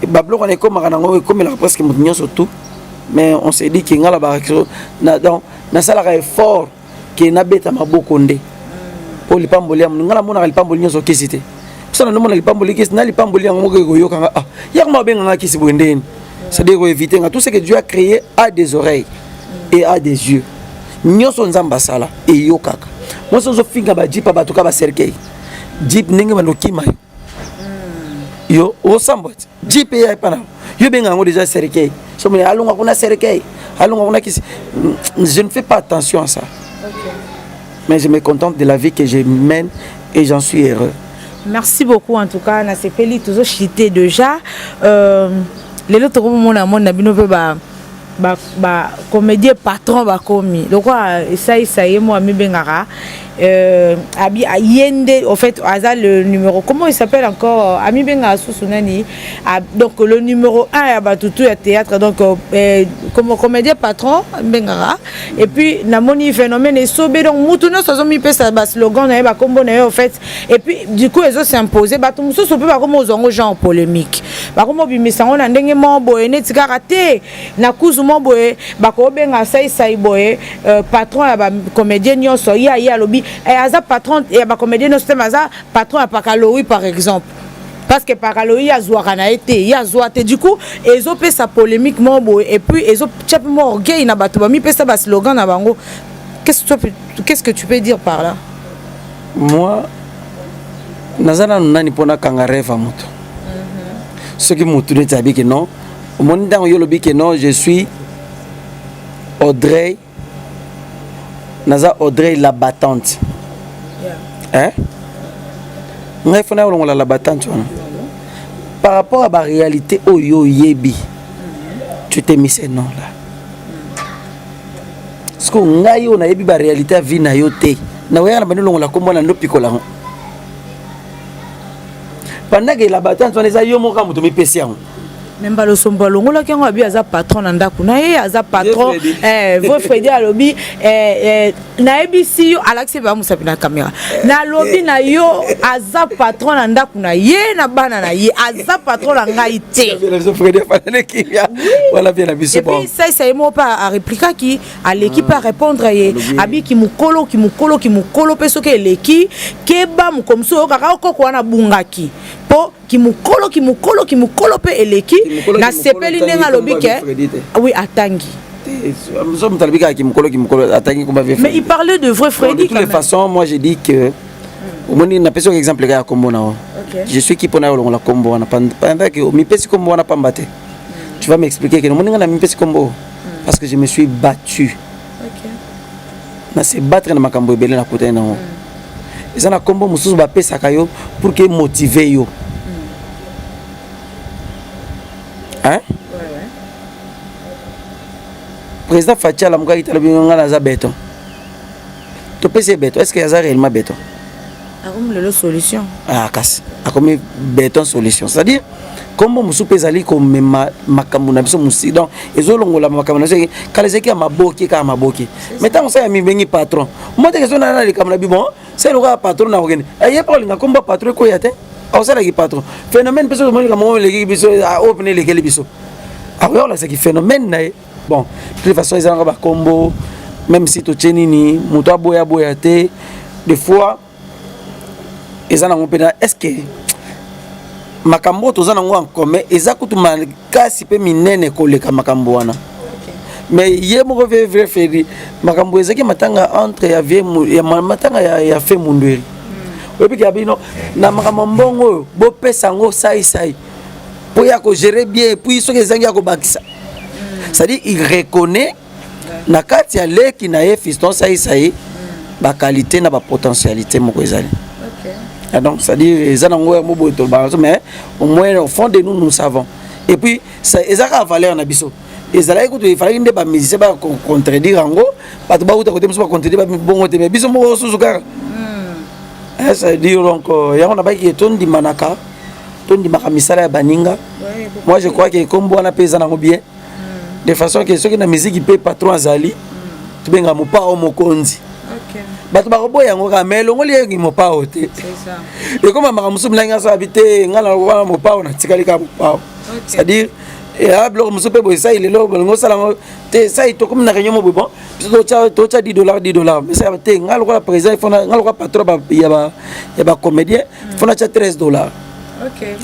babiloko wana ekomaka nango, ekomelaka presque moto nyonso tout. Mais on s'est dit ke nga na donc nasalaka effort ke nabeta maboko nde mpo lipamboli ya nga namonaka lipamboli nyonso kisi te. Mposana nomona lipamboli kisi na lipamboli yango moko ekoyokanga, ah, yaka ma babenganga kisi boye ndeni. C'est-à-dire koéviter nga. Tout ce que Dieu a créé a des oreilles et a des yeux. Nyonso Nzambe asala eyokaka. Mwasi ozofinga bajeep, bato ka bacercueil, jeep ndenge bandokima yo, yo osambwa ti jeep eya epa na yo, benga yango déjà cercueil. So moni alongwa kuna cercueil, alongwa kuna kisi. Je ne fais pas attention à ça, mais je me contente de la vie que je mène et j'en suis heureux. Merci beaucoup en tout cas. Nasepeli, tozochite déjà. Lelo tokomomona mona na bino mpe ba comédien patron bakomi lokola esalisa ye mo amibengaka abi ye nde au fait aza le numéro, comment il s'appelle encore, amibengaka susu nani? Donc le numéro 1 ya bato tu ya théâtre. Donc comme comédien patron amibengaka. Et puis namoni phénomène esobe, donc mutu nyonso azomipesa baslogan na ye, bakombo na ye au fait. Et puis du coup ezosimpose bato mosusu mpe bakoma ozwa yango genre polémique, bakoma obimisa yango na ndenge moko boye neti kaka te na kuzu mo boye bakobenga Saisai boye patron ya bacomédien nyonso. Ye aye alobi aza patron ya bacomédien nyonso te, mais aza patron ya Pakalowi par exemple, parce que Pakalowi azwaka na ye te, ye azwa te. Du coup ezopesa polémique moko boye et puis ezotia mpe mo orgueil na bato bamipesa baslogan na bango. Qu'est-ce que tu peux dire par là? Moi, naza nanu nani mpo nakanga rêve ya moto? Soki motu neti abiki non, omoni ntango yo olobi ke non, je suis Audrey, naza Audrey la battante, hein? Ngai fona kolongola la battante wana par rapport à baréalité oyo oyebi. Tu t'es mis ce nom là parce que ngai oyo nayebi baréalité ya vie na yo te. Nakoyaka na bandi olongola kombo na ndopikola yango pendant que la battante wana eza yo moko moto mipesi yango. Me mbala osombo alongolaki yango, abi aza patron na ndako na ye, aza patron. Vo Fredi alobi nayebisi yo, alakisi ba mosapi na caméra, nalobi na yo aza patron na ndako na ye na bana na ye, aza patron na ngai te. Et puis Saisa ye moko mpe areplikaki, aleki mpe arépondre ye, abiki mokolo kimokolo kimokolo mpe soki eleki keba mokomosu oyokaka okoko wana abungaki mpo kimokolo kimokolo kimokolo mpe eleki. Nasepeli ndenge alobi ke oui, atangi. So moto alobi kaka kimokolo kimokolo, atangi komba. Mais il parlait de vrai Freddy. De toutes les façons, moi j'ai dit que omoni, napesi oyo exemple kaka ya kombo na yo. Je suis qui mpona olongola kombo wana pendant que mipesi kombo wana pamba te? Tu vas m'expliquer que omoni nga na mipesi kombo parce que je me suis battu na se battre na makambo ebele nakutani nango. Eza na kombo mosusu bapesaka yo pour que motive yo, hein? Président Fatshi alamukaki tala bino, nga naza béton, topesi ye béton. Est ce que aza réellement béton? Akomi lelo solution. Ah, kasi akomi béton solution, c'est à dire kombo mosusu mpe ezali komema makambo na biso mosi, donc ezolongola makambo na biso. Kala ezalaki ya maboki, kaka maboki, mais ntango osala mibengi patron mo teke so nana likambo na bi bon, se lokola patron na kokende ye mpe olinga kombo patron ekoya te, aosalaki patron phénomène mpe soki omoni likambo moko elekiki biso, oyo pene elekeli biso, akoya kolasaki phénomène na ye. Bon, de toute façon ezalaka bakombo, même si totie nini, moto aboya aboya te. Des fois eza nango mpena, est ce que makambo oyo toza nango en commun eza kutu makasi mpe minene koleka makambo wana? Mais ye moko ve vrai Fredi, makambo ezalaki matanga entre ya vie ya matanga ya fe mundweri, oyebi ke bino na makambo mbongo oyo bopesa yango saisai mpo ya kogérer bien, et puis soki ezangi ya kobakisa, c'est-à-dire il reconnaît na kati ya leki na ye fiston Saisai baqualité na bapotentialité moko ezali. Ah, donc c'est à dire eza nango yango boye tolobaka mais au moins au fond de nous nous savons et puis eza kaka valeur na biso ezalaki kutu efalaki nde bamusicien bacontredire yango bato bauta kote mosusu bacontredire bongo te mais biso moko susu kaka hmm. eh, c'est à dire donc euh, yango nabaki tondimanaka tondimaka misala ya baninga moi je crois que kombo wana mpe eza nango bien hmm. de façon ke soki na miziki mpe patron azali hmm. tobenga mopao mokonzi bato bakoboya yango kaka mais elongoli ye mopao te ekoma makambo mosusu milangi asala bi te ngai na wana mopao natikali kaka mopao c'est-à-dire eya biloko mosusu mpe boye sai lelo bolingo osala yango te sai tokomi na réunion mo boye bon biso totya 10 dollar 10 dollar mais sai te ngai lokola président fo ngai lokola patron ya bacomédien fo natya 13 dollar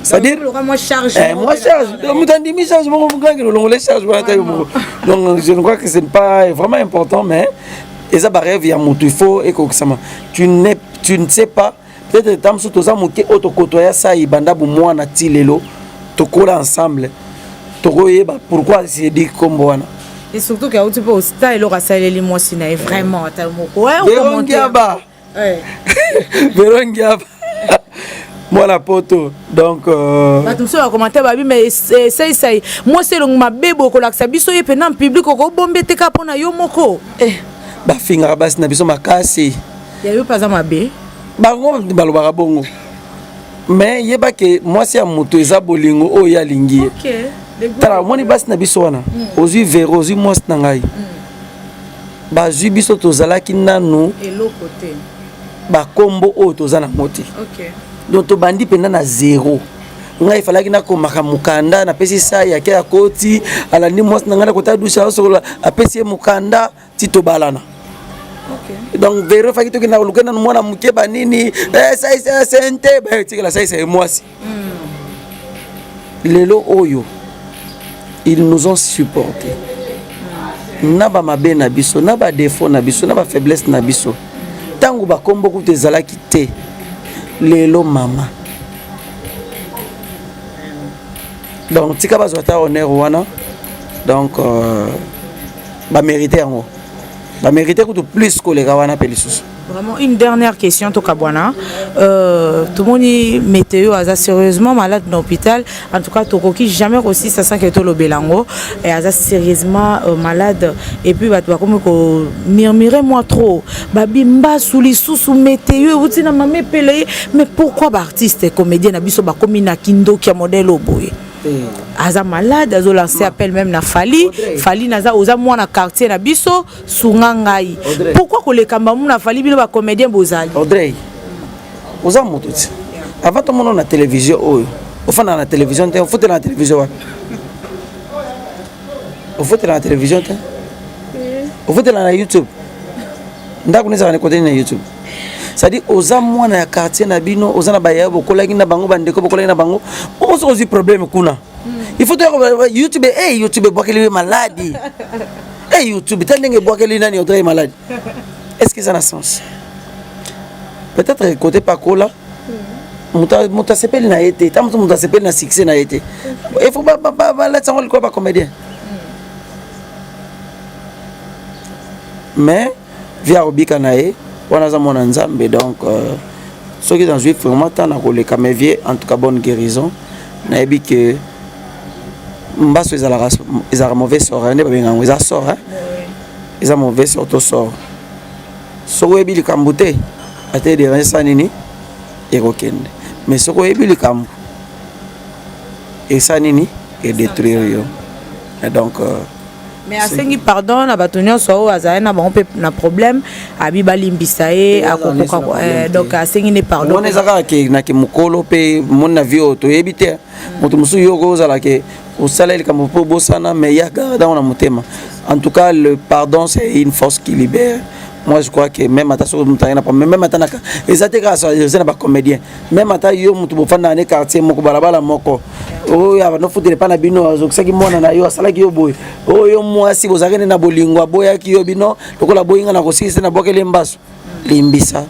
c'est-à-dire moi charge eh, moi charge moto andimi charge moko ngangi lolongole charge wana tayo moko donc je ne crois que ce n'est pas vraiment important mais eza barêve ya moto il faut ekokisama tu ne, tu ne sais pas peut-être ntango mosusu toza moke oyo tokotoya sai banda bomwana ti lelo tokola ensemble tokoyeba pourquoi se dit nkombo wana et surtout ke auti mpe osta eloko asaleli mwasi na ye vraiment ata moko verongiaba verongiaba mwana poto donc euh, bato mosusu bakomante babi mais esaisai mwasi elongi mabe boye kolakisa biso ye mpena public okobombe te kaka mpo na yo moko eh, bafingaka basi na biso makasi ya yo mpe aza mabe bango balobaka bongo mais yeba ke mwasi ya moto eza bolingo oyo ye alingi ye okay. tala omoni basi na biso wana mm. ozwi vero ozwi mwasi na ngai mm. bazwi biso tozalaki nanu eloko te bakombo oyo toza nango te okay. donc tobandi mpenza na zero ngai efalaki nakomaka mokanda napesi sai ake akoti alandi mwasi na ngai nakota dushe asokola apesi ye mokanda ti tobalana okay. donc vero efaki tokenda koluka nanu mwana moke banini eh, saisa sente batikela saisa ye mwasi mm. lelo oyo ils nous ont supporté mm. na bamabe na biso na badefo na biso na bafaiblesse na biso ntango bakombo kutu ezalaki te lelo mama donc tika bazwa ata honneur wana donc euh, bamérite yango bamérite kutu plus koleka wana mpe lisusu Vraiment, une dernière question, Tokabwana. Euh, tout le monde météo aza sérieusement malade dans l'hôpital. En tout cas, Tokoki jamais aussi ça sent que to belango et aza sérieusement euh, malade. Et puis, bah, tu vas comme murmurer moi trop. Babi mbasu lisusu météo uti na mame pele. Mais pourquoi ba artiste comédien na biso ba komi na kindoki ya modèle oboye? Aza malade, azo lancer appel même na Fally. Fally naza oza mwana quartier na biso sunga ngai. Pourquoi koleka mbamu na Fally bino ba comédien bozali? Audrey, oza moto ti. Avant tomona na télévision oyo, ofanda na télévision te, ofutela na télévision wapi? Ofutela na télévision te? Ofutela na YouTube? Ndako nezalaka na kote na YouTube? C'est-à-dire oza mwana ya quartier na bino, oza na bayaya bokolaki na bango, bandeko bokolaki na bango, ozo ozwi problème kuna. Il faut toyaka YouTube, hey, YouTube ebwakeli ye maladi. Hey, YouTube, ta ndenge ebwakeli nani Audrey maladi. Est-ce que ça na sens? Peut-être côté Pakola, moto asepeli na ye te, ta moto moto asepeli na succès na ye te. Il faut balatisa yango likolo ba comédien. Mais vie akobika na ye wana aza mwana nzambe donc euh, soki nazwi vraiment temps na koleka mais vie en tout cas bonne guérison nayebi ke mbaso ezalaka ezalaka mauvais sort nde babenga yango eza sort hein? eza mauvais sort to sort soki oyebi likambo te ata ederange sa nini ekokende mais soki oyebi likambo esa nini edétruire yo et donc euh, mais asengi pardon na bato nyonso oyo azali na bango mpe na problème abi balimbisa ye akokoka eh, donc asengi nde pardon wana eza kaka ke na ke mokolo mpe moni na vie oyo toyebi te moto mosusu yo okozala ke osala likambo mpo obosana mais ya garde yango na motema en tout cas le pardon c'est une force qui libère moi je crois que même ata soki moto aye na problème même ata eza te kaka eza na bacomédien même ata yo moto bofandaka ne quartier moko balabala moko oyo abandofutela epai na bino azokisaki mwana na yo asalaki yo boye oyo mwasi bozalaki nde na bolingo aboyaki yo bino lokola aboyi nga na kosilisa nabwakeli mbaso limbisa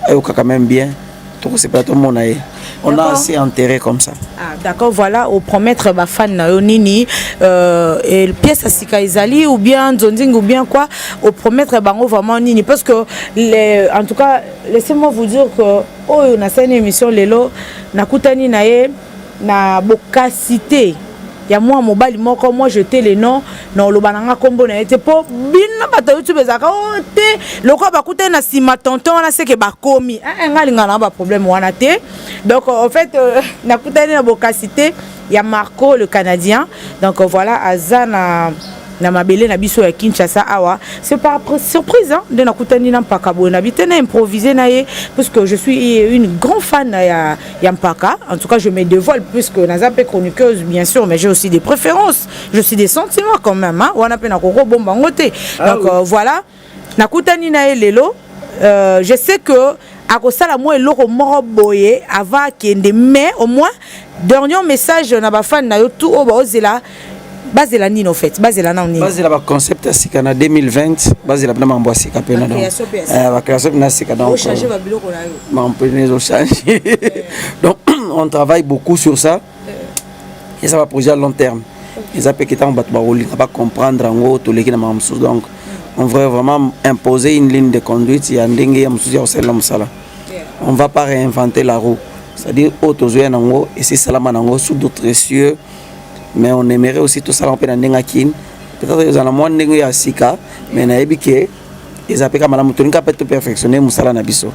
ayokaka même bien. Tokosepela tomona ye. On a assez enterré comme ça. Ah, d'accord, voilà, opromettre bafan na yo nini et pièce ya sika ezali ou bien nzonzingi ou bien quoi, opromettre bango vraiment nini? Parce que les, en tout cas, laissez-moi vous dire que oyo nasali émission lelo, nakutani na ye na bokasi te ya mwa mobali moko. Moi, je te le nom na oloba na nga nkombo na ye te, mpo bino bato ya YouTube ezalaka o te lokola bakutani na nsima tonton wana seke bakomi. Eh, nga alingaka na baproblème wana te. Donc en fait, nakutani na bokasi te ya Marco le Canadien. Donc voilà, aza na mabele na biso ya Kinshasa awa. C'est par surprise, hein, nde nakutani na Mpaka boye na bi te na improvisé na ye, puisque je suis une grande fan ya Mpaka. En tout cas, je me dévoile, puisque naza mpe chroniqueuse, bien sûr, mais j'ai aussi des préférences, je suis des sentiments quand même, hein. Wana mpe nakoko bomba yango te. Donc voilà, nakutani na ye lelo. Je sais que akosala mwa eloko moko boye avant akende, mais au moins dernier message na bafan na yo tout oyo baozela, bazela nini? Au fait, bazela nano nini? Bazela baconcept ya sika na 2020, bazela mpena makambo ya sika mpena. Donc bacréation mpena ya sika, donc ochange babiloko na yo. Makambo mpena ezochange. Donc on travaille beaucoup sur ça. Eza baprojet à long terme, eza mpe ke ntango bato bakolinga bacomprendre yango, toleki na makambo mosusu. Donc on voudrait vraiment imposer une ligne de conduite ya ndenge ya mosusu ya kosalela mosala. On va pas réinventer la roue, c'est-à-dire oyo tozoya nango esi esalama nango sous d'autres cieux, mais on aimerait aussi tosala mpe na ndenge ya kine. Peut-être ezala mwa ndenge ya sika, mais nayebi ke eza mpe ka malamu. Tolinga mpe toperfectionne mosala na biso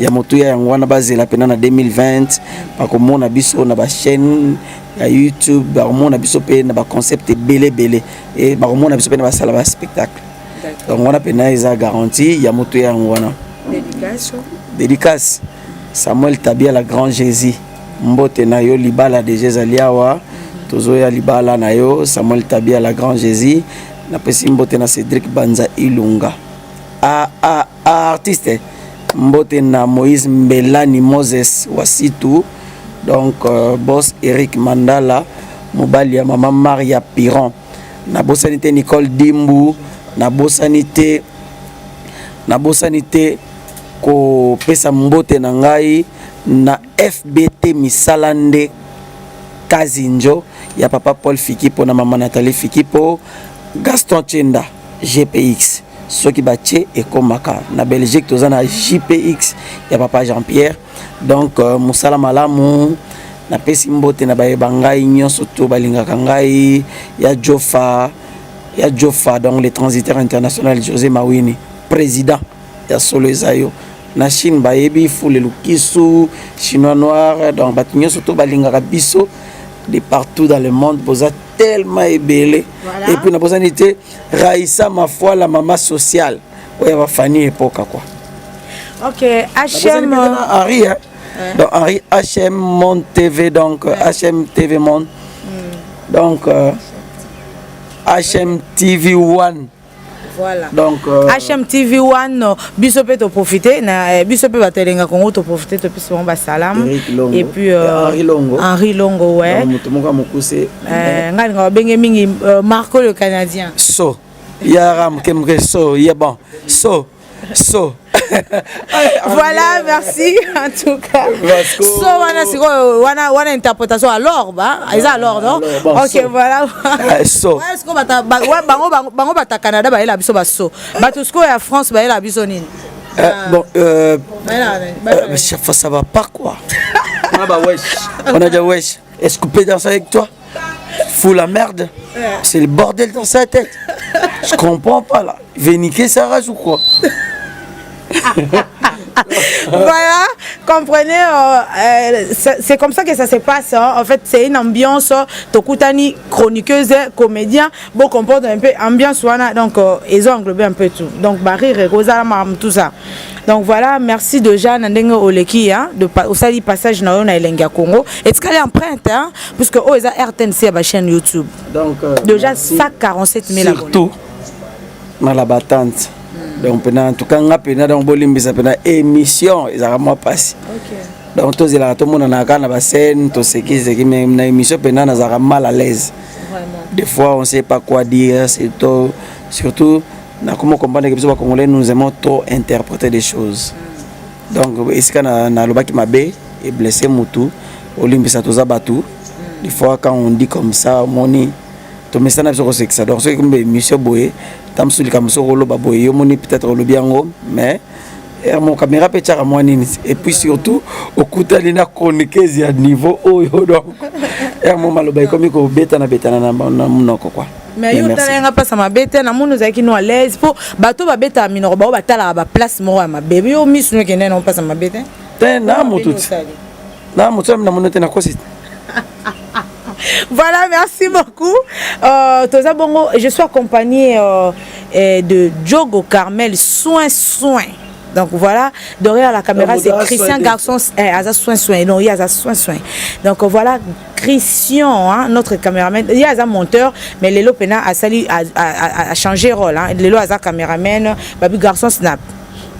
ya motuya. Yango wana, bazela mpena na 2020, bakomona biso na bachaîne ya YouTube, bakomona biso mpe na baconcept ebele ebele e bakomona biso mpe na basala baspectacle. Donc wana mpena eza garantie ya motuya. Yango wana, dédicace Samuel Tabia, la grand Jésus, mbote na yo. Libala deja ezali awa, tozoya libala na yo, Samuel Tabia, la grand Jésus. Napesi mbote na Cédric Banza Ilunga, a, a, a artiste. Mbote na Moïse Mbelani, Moses Wasitu, donc boss Eric Mandala, mobali ya mama Maria Piron. Nabosani te Nicole Dimbu, nabosani te, nabosani te kopesa mbote na ngai na FBT Misala nde Kazinjo ya papa Paul Fikipo na mama Nathalie Fikipo, Gaston Chenda GPX. Soki batie ekomaka na Belgique, toza na JPX ya papa Jean Pierre. Donc mosala malamu. Napesi mbote na bayeba ngai nyonso to balingaka ngai, ya Jofa, ya Jofa, donc le transitaire international José Mawini, président ya solo eza yo. Na Chine bayebi Fule Lukisu, Chinois noir. Donc bato nyonso to balingaka biso de partout dans le monde, boza tellement ebele. Et puis nabosani te Raïssa Mafoi, la mama sociale oyo bafani epoka quoi. Ok, HM. Henri, hein? Donc Henri HM Monde TV, donc HM TV Monde, donc HM TV 1. Voilà. Donc HMTV 1, biso mpe toprofite na biso mpe bato elenga Kongo, toprofite, topesi bango basalamu. Eric Longo. Et puis Henri Longo. Henri Longo, ouais. Donc, moto moko ya mokuse. Ngai linga babenge mingi Marco le Canadien. So yara moke moke, so ye bon, so so. Voilà, merci en tout cas. Vasco. So wana sikoyo wana interprétation alors ba eza alors, non? Bon, Ok. So. Voilà. So. Ouais, sikoyo ouais, bango bata Canada bayela biso baso, bato sikoyo ya France bayela biso nini? Bon, Bayela nini? Chaque fois ça va pas quoi. On a bah wesh, on a dit wesh, est-ce qu'on peut danser avec toi? Fous la merde, c'est le bordel dans sa tête. Je comprends pas là. Il veut niquer sa race ou quoi? Voilà, comprenez, c'est comme ça que ça se passe, hein. En fait, c'est une ambiance, tokutani, chroniqueuse, comédien, bon, comprendre un peu, ambiance, voilà, donc ils ont englobé un peu tout. Donc, barire, Rosa, tout ça. Donc voilà, merci déjà, na ndenge oleki, hein, de osali passage na yo na Elengi ya Congo. Et ce qu'elle est empreinte, hein, puisque oh, eza RTNC à ma chaîne YouTube. Donc, déjà merci. 147 000 abonnés. Surtout na la battante. Donc pena en tout cas nga pena, donc bolimbisa pena, émission ezalaka mwa pasi. Donc tozelaka, tomonana kaka na bascène, tosekiseki, mais na émission pena nazalaka mal à l'aise. Des fois on sait pas quoi dire, surtout surtout na comment comprendre que biso bacongolais, nous aimons trop interpréter des choses. Donc esika nalobaki mabe eblesse mutu, olimbisa, toza bato. Des fois quand on dit comme ça, omoni tomesana biso kosekisa. Donc soki kombe émission boye, ta mosusu likambo soki oloba boye, yo moni peut-être olobi yango, mais mo caméra mpe tiaka mwa nini. Et puis surtout okutani na chroniqueuse ya niveau oyo, donc ere mo maloba ekomi kobetana betana na monoko quoi. Mais yo otala yanga mpasa mabe te, namoni ozalaki no à l'aise, mpo bato babetaka minoko bao batalaka baplace moko ya mabe. Yo misu no ekende na mpasa mabe te. Te, na motu na motu namoni te, nakosi. Voilà, merci beaucoup. Toza bongo, je suis accompagné de Diogo Carmel, soin, soin. Donc voilà, derrière la caméra, c'est Christian Garçon, eh, Aza soin, soin. Non, il y a soin, soin. Donc voilà, Christian, hein, notre caméraman, il y a un monteur, mais lelo mpenza a, sali, a changé rôle. Hein. Lelo aza caméraman, babi garçon snap.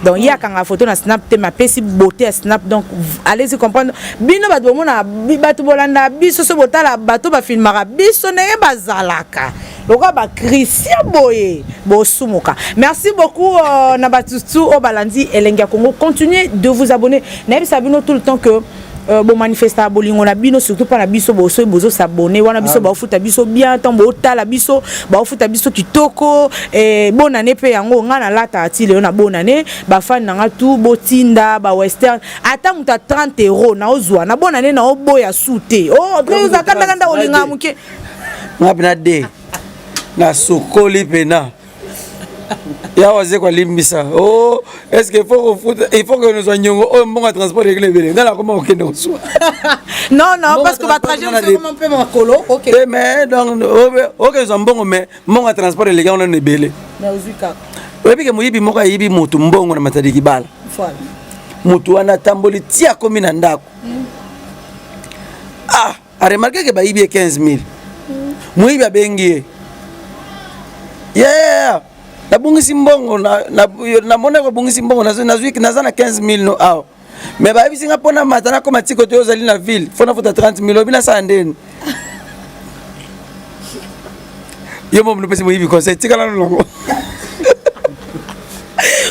Donc ye akanga photo na snap te, mapesi beauté ya snap. Donc allez-y comprendre, bino bato bomona, bato bolanda biso, so botala bato bafilmaka biso ndenge bazalaka lokola bachristien boye, bosumuka. Merci beaucoup na batutu oyo balandi Elengi ya Congo. Continuez de vous abonner. Nayebisa bino tout le temps que bomanifesta bolingo na bino, surtout mpo na biso. Bosoki bozosabone wana, biso baofuta biso bien. Ntango bootala biso, baofuta biso kitoko. Bonane mpe yango ngai nalataka ti lelo na bonane. Bafani na nga tu botinda bawestern, ata moto ya 30 euro naozwa na bonane, naoboya su te. Oza kandakanda, olingaka moke. Nga mpena de nasokoli mpena yawa ze kwalimbisa. Oh, est ce que il faut kofuta, il faut que nozwa nyongo oyo mbongo ya transport ekele ebele, nga nakoma kokende kozwa. Non, non, parce que batrajet mosusu mpe makolo. Te, mais donc okezwa mbongo, mais mbongo ya transport eleki yango nano ebele. Mais ozwi kaka. Oyebi ke moyibi moko ayibi motu mbongo na Matadi Kibala. Motu wana atamboli ti akomi na ndako, ah, aremarquer ke bayibi ye 15 000. Moyibi abengi ye: "Yeah, nabungisi mbongo, namoni kobungisi mbongo, nazwi naza na 15 000 no awa, mais bayebisi nga mpona mata nakoma tiko te, ozali na ville, fo nafuta 30 000. Obi nasala ndeni?" Yo mo nopesi moyibi conseil, tikala nongo.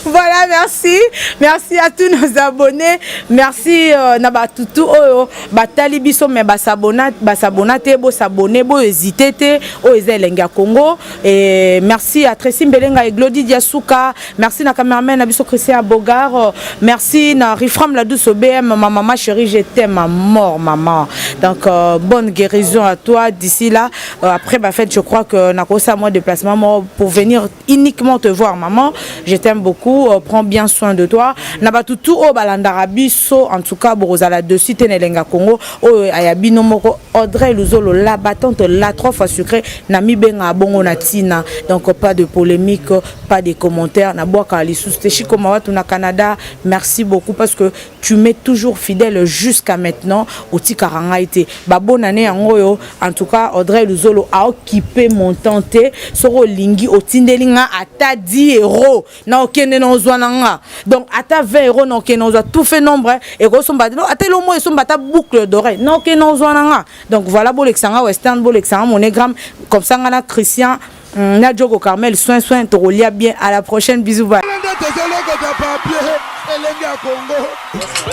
Voilà, merci. Merci à tous nos abonnés. Merci na batutu oyo batali biso mais basabona, basabona te, bo s'abonner, bo hésiter te. Oyo eza Elengi ya Congo. Et merci à Tracy Mbelenga et Glody Diasuka. Merci na cameraman na biso Christian Bogar. Merci na Rifram la douce OBM, ma maman chérie, je t'aime à mort maman. Donc bonne guérison à toi d'ici là. Après ma fête, je crois que nakosa moi déplacement moi pour venir uniquement te voir maman. Je t'aime beaucoup, prends bien soin de toi. Na batutu oyo balandaka biso, en tout cas bokozala dessus te na Elenga Congo oyo aya bino moko Audrey Luzolo, la battante, la trois fois sucré na mibenga bongo na tina. Donc pas de polémique, pas de commentaires na bwaka lisusu te. Chiko Mawatu na Canada, merci beaucoup parce que tu mets toujours fidèle jusqu'à maintenant, otikaka ngai te. Babonane yango oyo, en tout cas Audrey Luzolo aokipe montant te. Soki olingi, otindeli nga ata 10 euro, na okende na ozwa na nga. Donc ata 20 euro, na okende ozwa tout fait nombre ekosomba ata eloko esomba, ata boucle d'oreille, na okende ozwa na nga. Donc voilà, bolekisa nga western, bolekisa nga monogramme comme ça, nga na Christian na Djogo Carmel soin soin, tokolia bien. À la prochaine, bisous, bye. Nde tozolokota papier Elenge ya Kongo,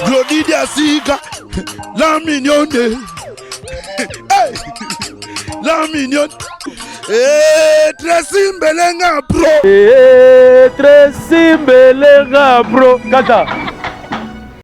Glodi Diasika, la mignonne. Hey! La mignonne. Eh, Tracy Mbelenga pro. Eh, Tracy Mbelenga pro kaka.